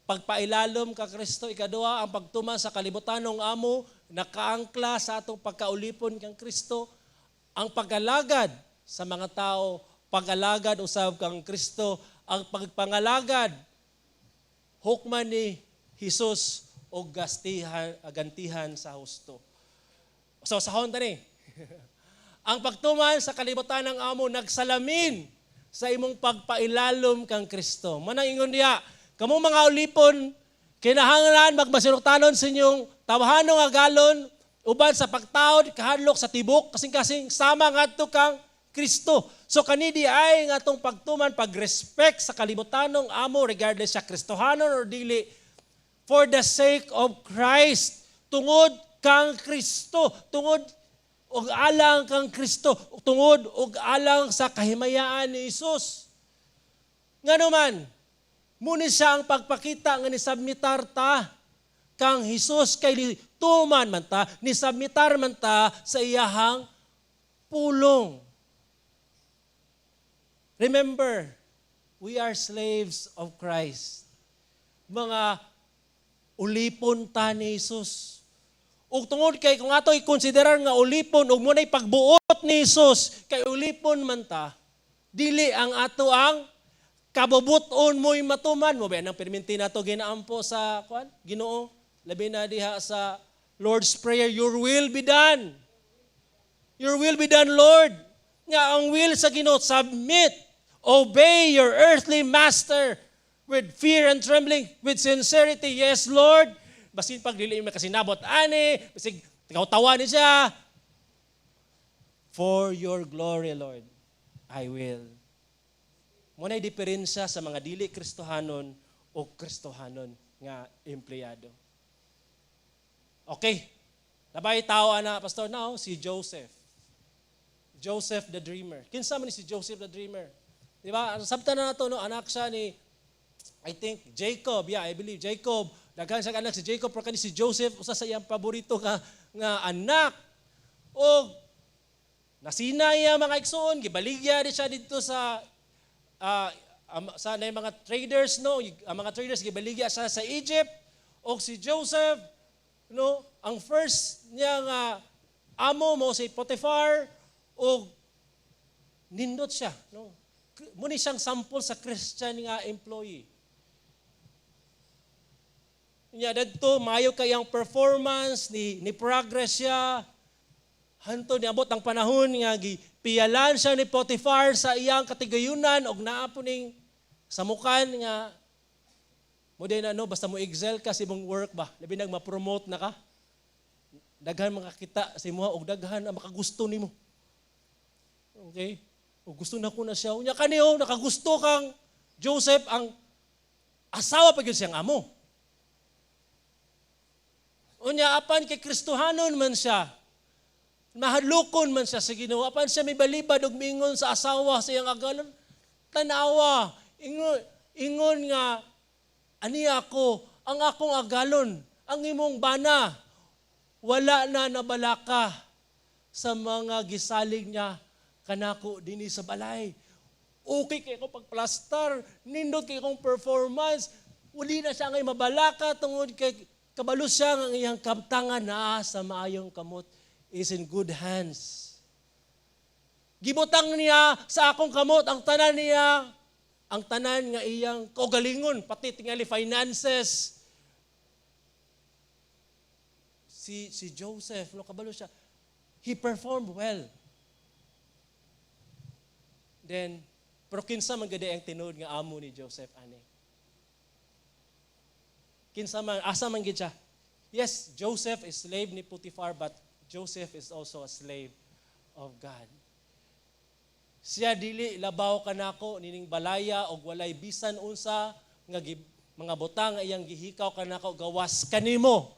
pagpailalom ka Kristo. Ikaduha, ang pagtuman sa kalibutanong amo, nakaangkla sa atong pagkaulipon kang Kristo. Ang pag-alagad sa mga tao, pag-alagad usab kang Kristo, ang pagpangalagad, hukman ni Jesus o gastihan, gantihan sa husto. So, sa ta ni. Ang pagtuman sa kalibutan ng amo nagsalamin sa imong pagpailalom kang Kristo. Manang ingon diya, "Kamo mga ulipon Kinahanglan magmasinuktanon sa inyong tawhanong agalon uban sa pagtahod kahadlok sa tibok kasing-kasing sama ngadto kang Kristo. So kani diay nga atong pagtuman, pagrespect sa kalibutanong amo, regardless sa Kristohanon or dili, for the sake of Christ, tungod kang Kristo, tungod og alang kang Kristo, tungod og alang sa kahimayaan ni Hesus. Ngano man, muni siya ang pagpakita nga nisubmitar ta kang Hesus kay tuman man ta, nisubmitar man ta sa iyahang pulong. Remember, we are slaves of Christ. Mga ulipon ta ni Jesus. Ug tungod kay kung ato i-konsiderar nga ulipon ug muna'y pagbuot ni Jesus kay ulipon man ta, dili ang ato ang kabubuton mo'y matuman mo ba nang perminti nato ginaampo sa kwan Ginoo, labi na diha sa Lord's Prayer, "Your will be done. Your will be done, Lord." Nga ang will sa Ginoo, submit, obey your earthly master with fear and trembling, with sincerity. Yes, Lord. Basin pag dili mo kasinabot ani, basig ikaw tawa ni siya. For your glory, Lord, I will. Mo na'y diferensya sa mga dili Kristohanon o Kristohanon nga empleyado. Okay. Labay tao ana, Pastor, now si Joseph. Joseph the Dreamer. Kinsa man ni si Joseph the Dreamer? Di ba? Sabtan na nato, no, anak siya ni, I think, Jacob. Yeah, I believe Jacob. Daghan siya anak si Jacob, pero kani si Joseph usa sa iyang paborito nga anak. O nasina iya mga igsoon, gibaligya di siya dito sa na mga traders, no, ang mga traders gibaligya siya sa Egypt. Og si Joseph, no, ang first niya nga amo mo si Potiphar og nindot siya, no. Muni siyang sample sa Christian nga employee. Nya dadto maayo kay ang performance ni progress siya. Hantod niabot ang panahon nga gipiyalan siya ni Potiphar sa iyang katigayunan og naa po ning samukan nga mo din ano, basta mo excel ka sa imong work ba, labi nag ma-promote na ka, daghan makakita sa imuha og daghan ang makagusto nimo. Okay, og gusto na ko na siya. Unya kani, oh, nakagusto kang Joseph, ang asawa pa gyud siyang amo. Unya apan kay Kristohanon man siya, mahadlokon man siya sa Ginoo. Apan siya may balibad og mingon sa asawa sa iyang agalon, "Tanawa, ingon ingon nga ani ako ang akong agalon, ang imong bana, wala na nabalaka sa mga gisalig niya kanako dinhi sa balay. Okay kay ko pagplastar, nindot kay akong performance." Uli na siya ngay mabalaka tungod kay kabalo siya nga ang iyang kabtangan naa sa maayong kamot, is in good hands. Gibutang niya sa akong kamot ang tanan niya, ang tanan nga iyang kaugalingon, pati tingali finances. Si Joseph, no, kabalo siya. He performed well. Then, pero kinsa man gadi ang tinuod nga amo ni Joseph ani? Kinsa man, asa man gid siya? Yes, Joseph is slave ni Potiphar, but Joseph is also a slave of God. Siya dili labaw kanako nining balaya og walay bisan unsa nga mga butang nga iyang gihikaw kanako gawas kanimo.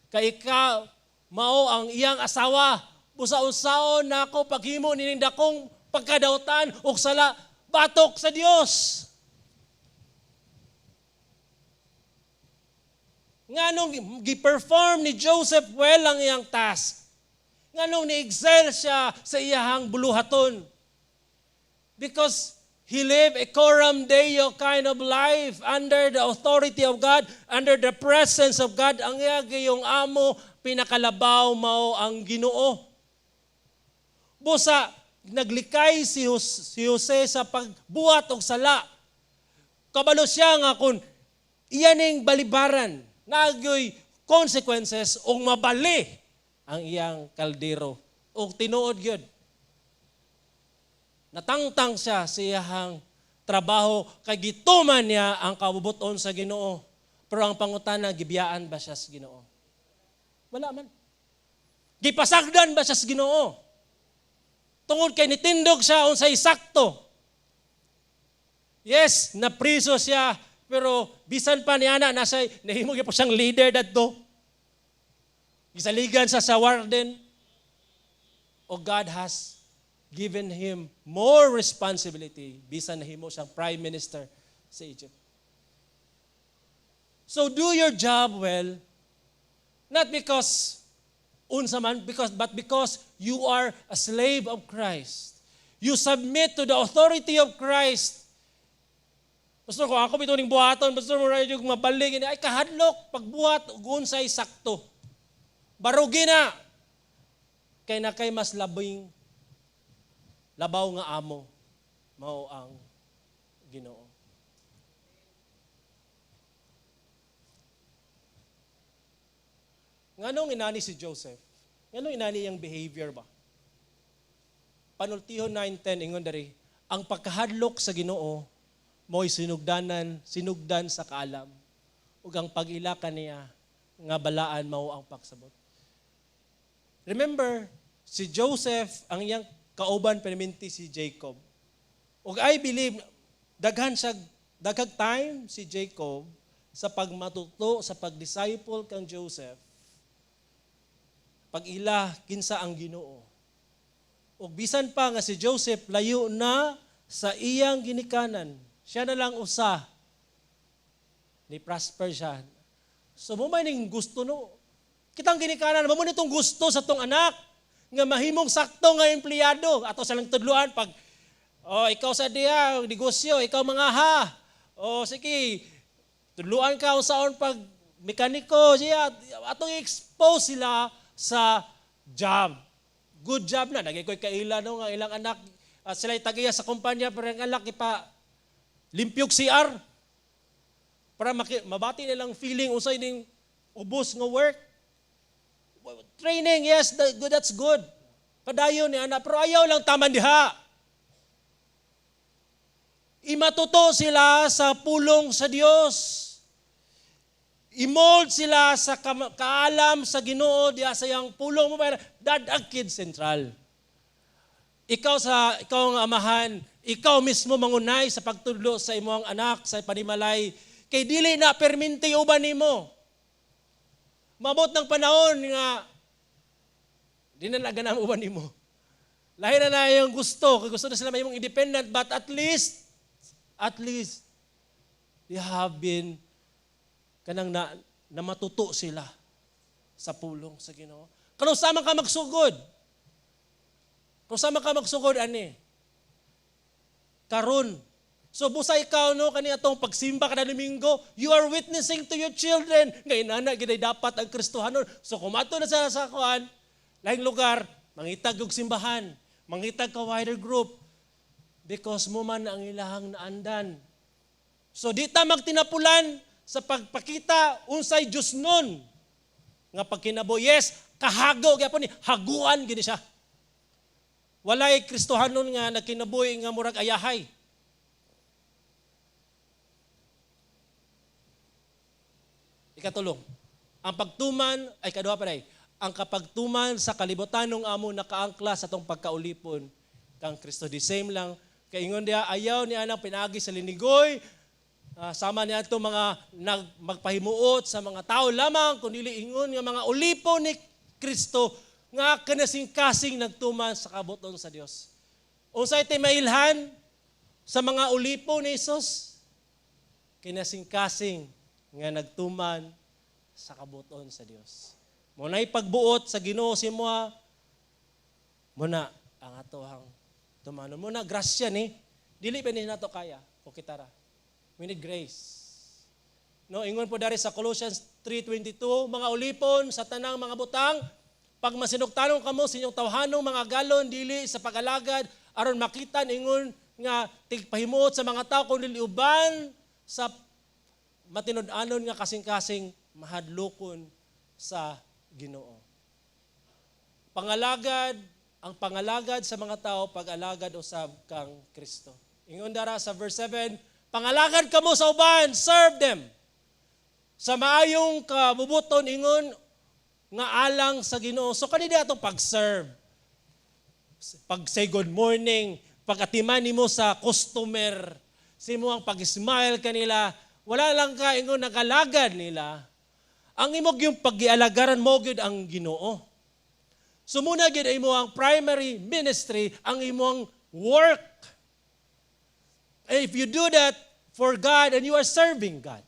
Kay ikaw mao ang iyang asawa. Busa unsaon nako paghimo nining dakong pagkadautan og sala batok sa Dios? Nganong gi-perform ni Joseph well ang iyang task? Nganong ni-excel siya sa iyahang buluhaton? Because he lived a coram deo kind of life under the authority of God, under the presence of God. Ang iya gayong amo, pinakalabaw mao ang Ginoo. Busa naglikay si Jose sa pagbuhat og sala. Kabalo siya nga kung iyaning balibaran, nagyoy consequences ug mabali ang iyang kaldero. Og tinuod gyud. Natangtang siya sa iyahang trabaho kay gituman niya ang kabubuton sa Ginoo. Pero ang pangutana, gibiyaan ba siya sa Ginoo? Wala man. Gipasagdan ba siya sa Ginoo? Tungod kay nitindog siya unsay sakto. Yes, napriso siya, pero bisan pa niya na nasa nahimo gyud po siyang leader dadto. Gisaligan sa warden. O God has given him more responsibility bisan nahimo siyang prime minister sa Egypt. So do your job well, not because unsa man, but because you are a slave of Christ. You submit to the authority of Christ. "Pastor, kung ako bitaw ning buhaton, Pastor, mo yung mabalik, ay kahadlok, pagbuhat, ug unsay sakto. Barugi na. Kay na kay mas labing labaw nga amo, mao ang Ginoo. Nganong inani si Joseph? Nganong inani iyang behavior ba? Panultihon 9:10, ingon diri, ang pagkahadlok sa Ginoo mo'y sinugdanan, sinugdan sa kaalam, ug ang pag-ila kaniya nga balaan mao ang pagsabot. Remember, si Joseph, ang iyang kauban perminti si Jacob. Ug I believe daghan siya, daghang time si Jacob sa pagmatuto, sa pagdisciple kang Joseph, pag-ila kinsa ang Ginoo. Ug bisan pa nga si Joseph layo na sa iyang ginikanan, siya na lang usa ni prosper siya. So mo may ning gusto, no. Kitang ginikanan, mo nitong gusto sa tong anak nga mahimong sakto nga empleyado. Ato sa lang tudluan pag, "Oh, ikaw sa diha negosyo, ikaw mga ha. Oh, sige, tudluan ka unsaon pag mekaniko siya." Atong expose sila sa job. Good job na. Nagay ko'y kaila, no, nga ilang anak, sila tagiya sa kumpanya, pero ang anak ipa limpyog CR para mabati nilang feeling unsay ning ubos nga work. Training, yes, that's good. Padayon ni anak, pero ayaw lang taman diha. Imatuto sila sa pulong sa Dios. I-mold sila sa kaalam sa Ginoo diha sa iyang pulong mo ba dadag Kids Central. Ikaw ang amahan, ikaw mismo mangunay sa pagtudlo sa imong anak sa panimalay kay dili na perminti uban nimo. Mabot ng panahon nga di na naganam uban nimo. Lahi na na yung gusto, kay gusto na sila mahimong independent, but at least they have been kanang na matuto sila sa pulong sa Ginoo. Kanus-a man ka magsugod? Kanus-a man ka magsugod ani? Karon. So busa ikaw, no, kani atong pagsimba kada Domingo, you are witnessing to your children nga inana gid dapat ang Kristohanon. So kung ato na sa kuan, lahing lugar, mangitag og simbahan, mangitag ka wider group because mo man ang ilahang naandan. So di ta magtinapulan sa pagpakita unsay Dios nun nga pagkinabuhi. Yes, kahago gyapon ni, haguan gini siya. Walay Kristohanon nga nagkinabuhi nga murag ayahay. Ikatulong, ang pagtuman ay kaduha pa day, ang kapagtuman sa kalibutanong amo nakaangkla sa atong pagkaulipon kang Kristo. The same lang, kay ingon diha, ayaw ni anang pinaagi sa linigoy, sama niya itong mga magpahimuot sa mga tao lamang, kundi ingon nga mga ulipon ni Kristo nga kanasing-kasing nagtuman sa kabuton sa Dios. Unsay tay mailhan sa mga ulipon ni Jesus? Kinasing-kasing nga nagtuman sa kabuton sa Dios. Mo na'y pagbuot sa Ginoo si moa, mo na ang atohang tumanon. Mo na grasya ni, dili ba ni nato kaya o kitara. We need grace. No, ingon po dari sa Colossians 3:22, "Mga ulipon sa tanang mga butang, pag masinugtanon kamo sa inyong tawhanong mga galon, dili sa pag-alagad aron makita ingon nga tigpahimuot sa mga tao, kundi uban sa matinud-anon nga kasing-kasing mahadlokon sa Ginoo." Pangalagad, ang pangalagad sa mga tao, pag-alagad usab kang Kristo. Ingon dara sa verse 7, pangalagad kamo sa uban, serve them. Sa maayong kabubuton ingon nga alang sa Ginoo. So kanina atong pag-serve. Pag say good morning, pag-atiman nimo sa customer, sa imo ang pag-smile kanila, wala lang ka ingon nagalagad nila. Ang imo yung pag-gialagaran mo gyud ang Ginoo. So muna gyud imo ang primary ministry, ang imong work. And if you do that for God and you are serving God.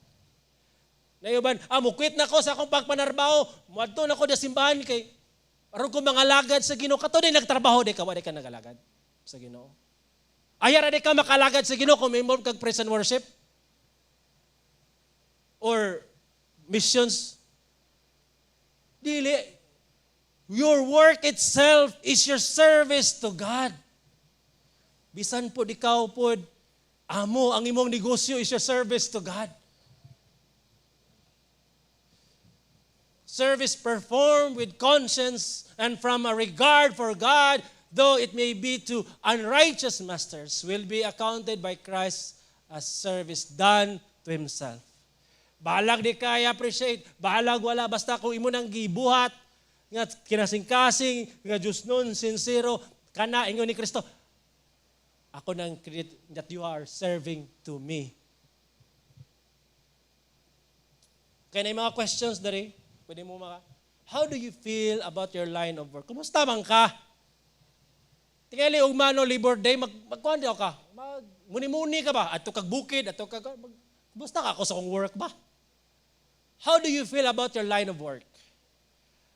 Nayuban, mo-quit na ko sa akong pagpanarbaho, muadto na ko sa simbahan kay aron ko mangalagad sa Ginoo. Kato din nagtrabaho di ka, wala ka nagalagad sa Ginoo. Ayara di ka makalagad sa Ginoo kung may involved kag praise and worship or missions. Dili. Your work itself is your service to God. Bisan po ikaw po, amo, ang imong negosyo is your service to God. Service performed with conscience and from a regard for God, though it may be to unrighteous masters, will be accounted by Christ as service done to Himself. Bahalag di kaya appreciate, bahalag wala, basta kung imo nang gibuhat, nga kinasing-kasing, nga Diyos nun, sincero, kana, ingon ni Kristo, ako nang credit that you are serving to me. Kaya na yung mga questions dari, pwede mo maka, how do you feel about your line of work? Kumusta man ka? Tingali ugma no Labor Day, magkuhan di ka? Mag, muni-muni ka ba? Ato kag bukid, ato kag, kumusta ka ako sa kong work ba? How do you feel about your line of work?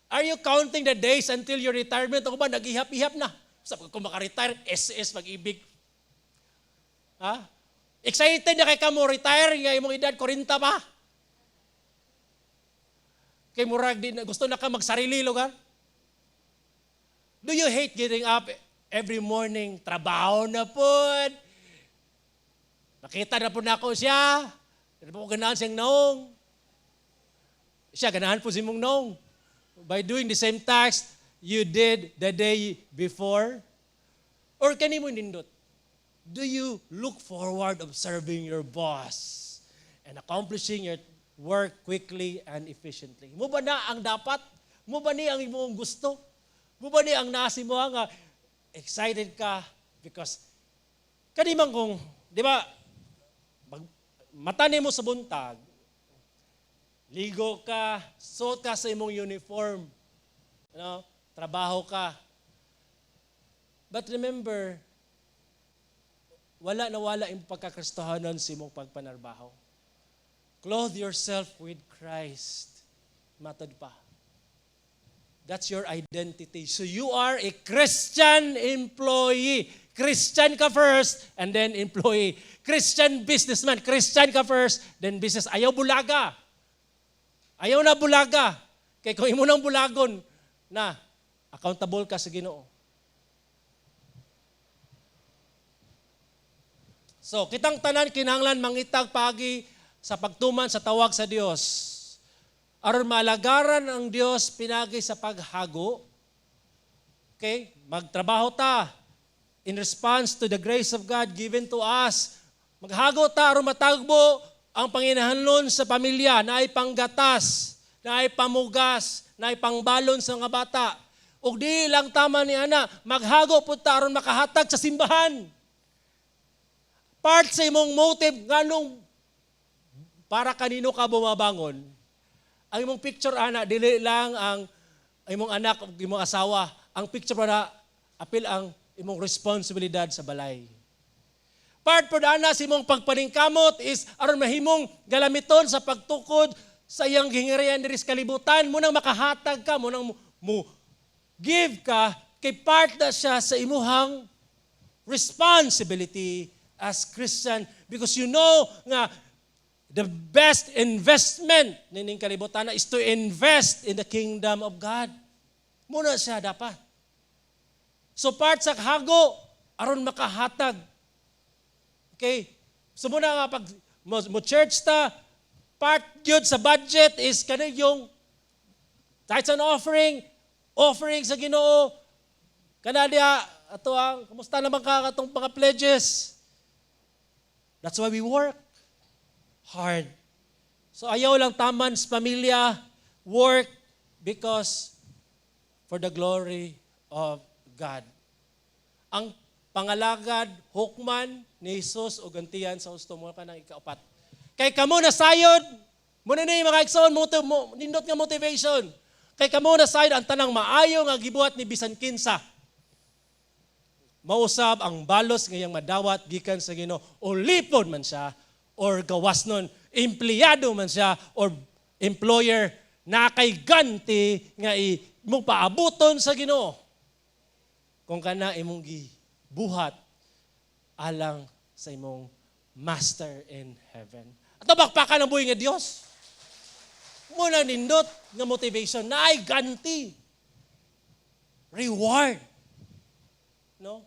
Are you counting the days until your retirement? Ako ba, nag-ihap-ihap na? Sa pag kung makaretire, SS, Pag-IBIG. Ha? Excited na kay ka mo retire, nga imong edad, 40 pa. Kay murag di na, gusto na ka magsarili lugar. Do you hate getting up every morning? Trabaho na pod. Nakita na po na ako siya. Di po ko ganahan siyang naong. Siya, ganahan po si mong naong. By doing the same task you did the day before? Or kani mo nindot? Do you look forward of serving your boss and accomplishing your work quickly and efficiently? Mo ba na ang dapat? Mo ba ni ang imong gusto? Mo ba ni ang nasi mo nga excited ka because kani man kung, di ba, mata nimo sa buntag, ligo ka, suot ka sa imong uniform, ano, trabaho ka. But remember, wala na wala yung pagkakristohanon sa imong pagpanarbaho. Clothe yourself with Christ. Matod pa. That's your identity. So you are a Christian employee. Christian ka first and then employee. Christian businessman. Christian ka first, then business. Ayaw bulaga. Ayaw na bulaga. Kay kung imo nang bulagon, na accountable ka sa Ginoo. So, kitang tanan kinahanglan mangitag pagi sa pagtuman sa tawag sa Dios. Aron maalagaran ang Dios pinagi sa paghago. Okay? Magtrabaho ta in response to the grace of God given to us. Maghago ta aron matagbo ang panginahanglan sa pamilya, naay panggatas, naay pamugas, naay pangbalon sa mga bata. Ug di lang tama ni ana, maghago pud ta aron makahatag sa simbahan. Part sa imong motive nganong para kanino ka bumabangon, ang imong picture ana dili lang ang imong anak ug imong asawa, ang picture para apil ang imong responsibilidad sa balay. Part pod ana sa imong pagpaningkamot is aron mahimong galamiton sa pagtukod sa iyang gihingarian diri sa kalibutan, mo nang makahatag ka, mo nang mo give ka kay part na siya sa imuhang responsibility as Christian because you know nga the best investment nining kalibutan is to invest in the kingdom of God. Muna siya dapat. So part sa hago aron makahatag. Okay? So muna nga pag mo church ta, part yun sa budget is kanang yung tithes and offering, offering sa Ginoo. Kana diha ato ang kumusta naman ka katong mga pledges. That's why we work hard So ayaw lang taman sa pamilya, work, because for the glory of God. Ang pangalagad, hukman ni Jesus o gantian sa husto mo ka ng ikaapat. Kay kamo na sayod, muna ni mga igsoon, mo, nindot nga motivation. Kay kamo na sayod ang tanang maayo nga gibuhat ni bisan kinsa. Mausab ang balos ngayang madawat gikan sa Ginoo. Ulipon man siya or gawas nun, empleyado man siya or employer na kay ganti nga imong paabuton sa Ginoo. Kung kana imong gibuhat alang sa imong Master in heaven. At bakpakan ang buhi nga Dios. Muna nindot nga motivation na ay ganti. Reward. No?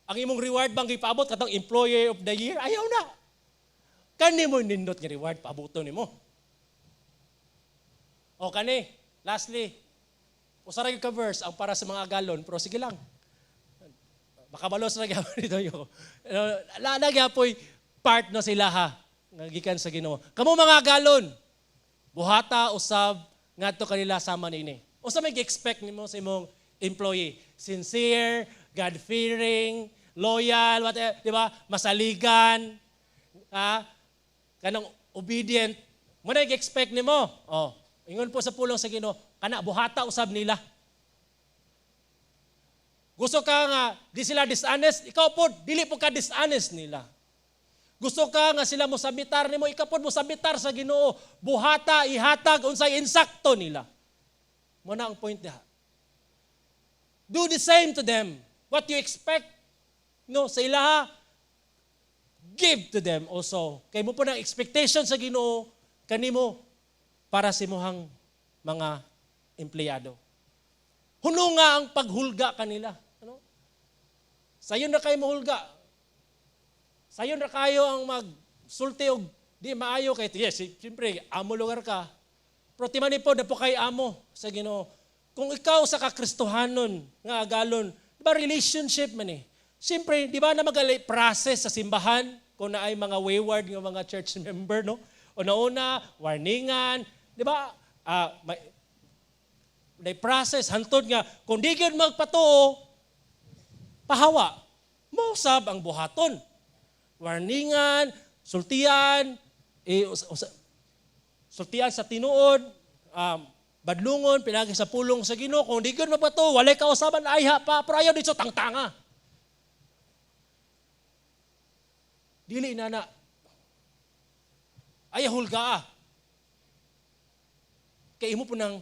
Ang imong reward bang gipaabot katong employer of the year? Ayaw na. Kani mo nindot nga reward paabuton nimo. O kani, lastly, usa ra gyud ka verse ang para sa mga agalon, pero sige lang. Makabalos ra gyapon dito yo. La gyapoy part no sila ha nga gikan sa Ginoo. Kamo mga agalon, buhata usab ngadto kanila sama niini. Usa may gi-expect nimo sa imong employee? Sincere, God-fearing, loyal, whatever, di ba? Masaligan, ha? Kanang obedient. Mo na gi-expect nimo. Oh, ingon po sa pulong sa Ginoo, kana buhata usab nila. Gusto ka nga di sila dishonest, ikaw po dili po ka dishonest nila. Gusto ka nga sila mo sabitar nimo, ikaw po mo sabitar sa Ginoo. Buhata, ihatag unsay insakto nila. Mo na ang point diha. Do the same to them. What you expect no sa ilaha, give to them also. Kay mo po ng expectation sa Ginoo kanimo para sa imuhang mga empleyado. Huno nga ang paghulga kanila. Ano? Sayon na kayo mohulga. Sayon na kayo ang magsulti og di maayo kay, yes, siyempre amo lugar ka. Pero timani po na po kay amo sa Ginoo. Kung ikaw sa kakristohanon nga agalon, di ba relationship man eh. Siyempre, di ba na magali process sa simbahan kung na ay mga wayward nga mga church member, no? Una-una, warningan, di ba? May process hantod nga kung di gyud magpatuo, pahawa. Mausab ang buhaton. Warningan, sultian, eh, sultian sa tinuod, badlungon, pinagi sa pulong sa Ginoo. Kung di gyud magpatuo, walay kausaban, ayha pa, pero ayaw dito tangtanga. Dili na na. Ayaw hulga. Kay imo po nang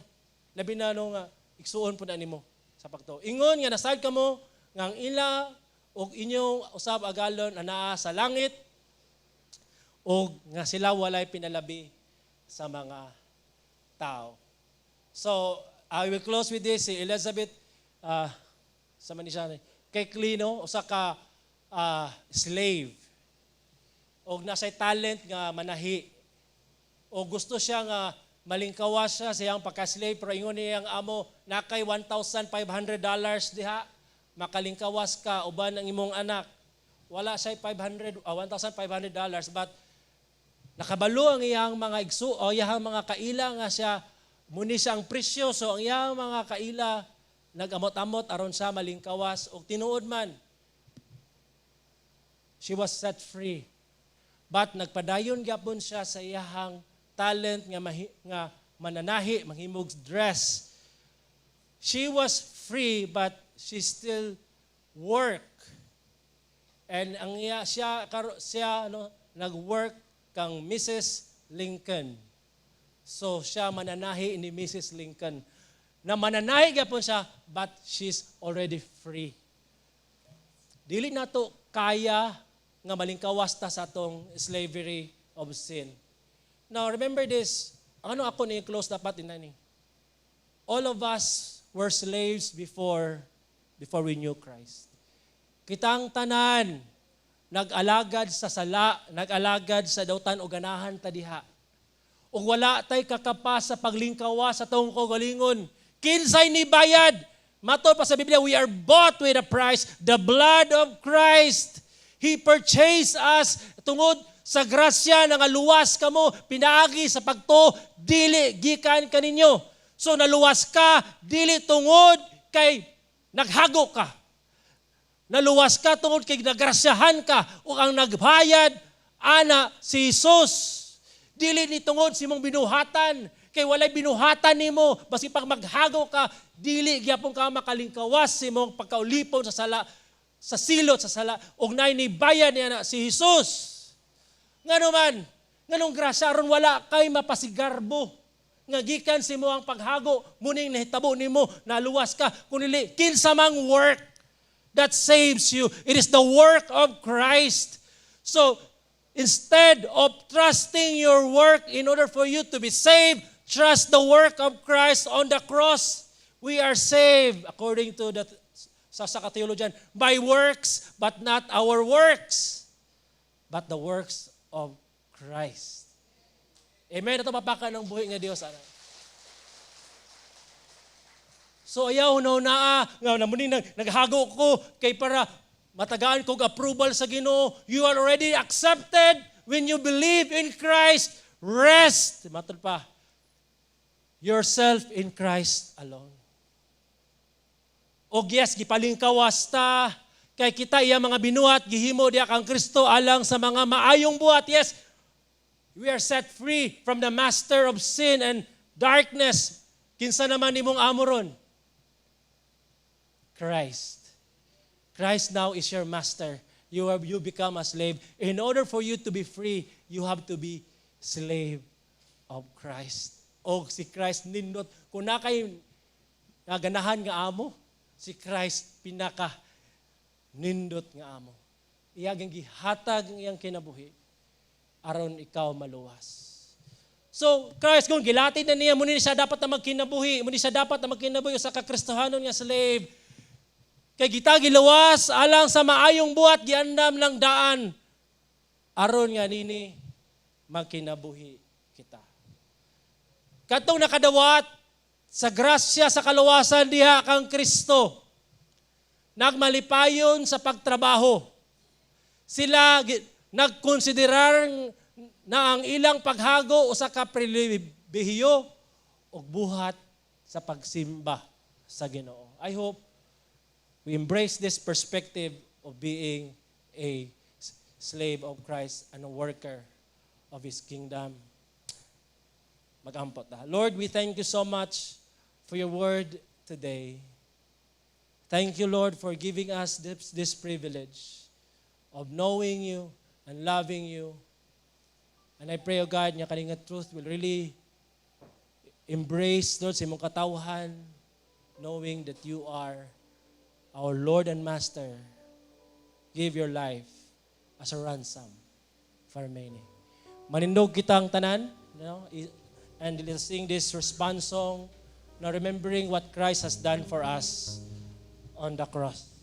labi na no nga igsuon po na nimo sa pagtuo. Ingon nga nasad kamo nga ang ila og inyong usab agalon anaa sa langit og nga sila walay pinalabi sa mga tao. So, I will close with this. Si Elizabeth, sa man siya, kay Clino, usa ka slave. Og nasay talent nga manahi. O gusto siya nga malingkawas siya sa iyang pagka-slave, pero ingon niyang amo, nakay $1,500 diha, makalingkawas ka uban ang imong anak. Wala siya 500, $1,500, but nakabalo ang iyang mga igsu o iyang mga kaila nga siya muni siya ang presyo, so ang iyang mga kaila nagamot-amot aron siya malingkawas, og tinuod man she was set free, but nagpadayon gyapon siya sa iyang talent nga nga mananahi, manghimog dress. She was free, but she still work, and ang iya siya karo, siya no nag-work kang Mrs. Lincoln. So siya mananahi ni Mrs. Lincoln. Na mananahi gyapon siya, but she's already free. Dili nato kaya nga malingkawas ta sa atong slavery of sin. Now remember this, ano ako ni close dapat inani. All of us were slaves before we knew Christ. Kitang tanan nag-alagad sa sala, nag-alagad sa dautan o ganahan ta diha. Ug wala tay kakapas sa paglingkawa sa atong kaugalingon. Kinsay ni bayad? Matod pa sa Biblia, we are bought with a price, the blood of Christ. He purchased us tungod Sa grasya nangaluwas kamo pinaagi sa pagtuo, dili gikan kaninyo. So naluwas ka dili tungod kay naghago ka. Naluwas ka tungod kay nagrasyahan ka ug ang nagbayad ana si Jesus. Dili ni tungod sa imong binuhatan, kay walay binuhatan nimo. Basi pag maghago ka, dili gyapon ka makalingkawas sa imong pagkaulipon sa sala, sa silot sa sala, ug naay nibayad niya na si Jesus. Ngano man, nganong grasya? Aron wala kay mapasigarbo nga gikan sa imo ang paghago muning nahitabo nimo, naluwas ka. Kun dili, kinsa mang work that saves you. It is the work of Christ. So instead of trusting your work in order for you to be saved, trust the work of Christ on the cross. We are saved, according to the sa theologian, by works, but not our works, but the works of Christ. Amen. Ito mapaka ng buhi nga Dios ana. So ayaw no naa nga namuni naghago ko kay para matagaan kog approval sa Ginoo. You are already accepted when you believe in Christ. Rest, matod pa, yourself in Christ alone. Og yes, gipalingkawas ta kay kita iya mga binuhat, gihimo diha kang Kristo alang sa mga maayong buhat. Yes, we are set free from the master of sin and darkness. Kinsa naman nimong amo ron? Christ. Christ now is your master. You become a slave. In order for you to be free, you have to be slave of Christ. O si Christ nindot. Kung naa kay ganahan nga amo, si Christ pinaka nindot nga amo. Iya gihatag ang iyang kinabuhi aron ikaw maluwas. So, Christ, kung gilatid na niya, muni siya dapat na magkinabuhi, muni siya dapat na magkinabuhi sa kakristohanon nga slave. Kay kita giluwas alang sa maayong buhat, giandam ng daan aron nga nini magkinabuhi kita. Katong nakadawat sa grasya sa kaluwasan diha kang Kristo, nagmalipayon sa pagtrabaho. Sila nagkonsiderar na ang ilang paghago usa ka pribilehiyo ug buhat sa pagsimba sa Ginoo. I hope we embrace this perspective of being a slave of Christ and a worker of His kingdom. Mag-ampo ta. Lord, we thank you so much for your word today. Thank you, Lord, for giving us this privilege of knowing you and loving you. And I pray, O God, nga kani nga truth will really embrace, Lord, sa imong katawhan, knowing that you are our Lord and Master. Give your life as a ransom for many. Manindog kitang tanan, and let's sing this response song, now remembering what Christ has done for us on the cross.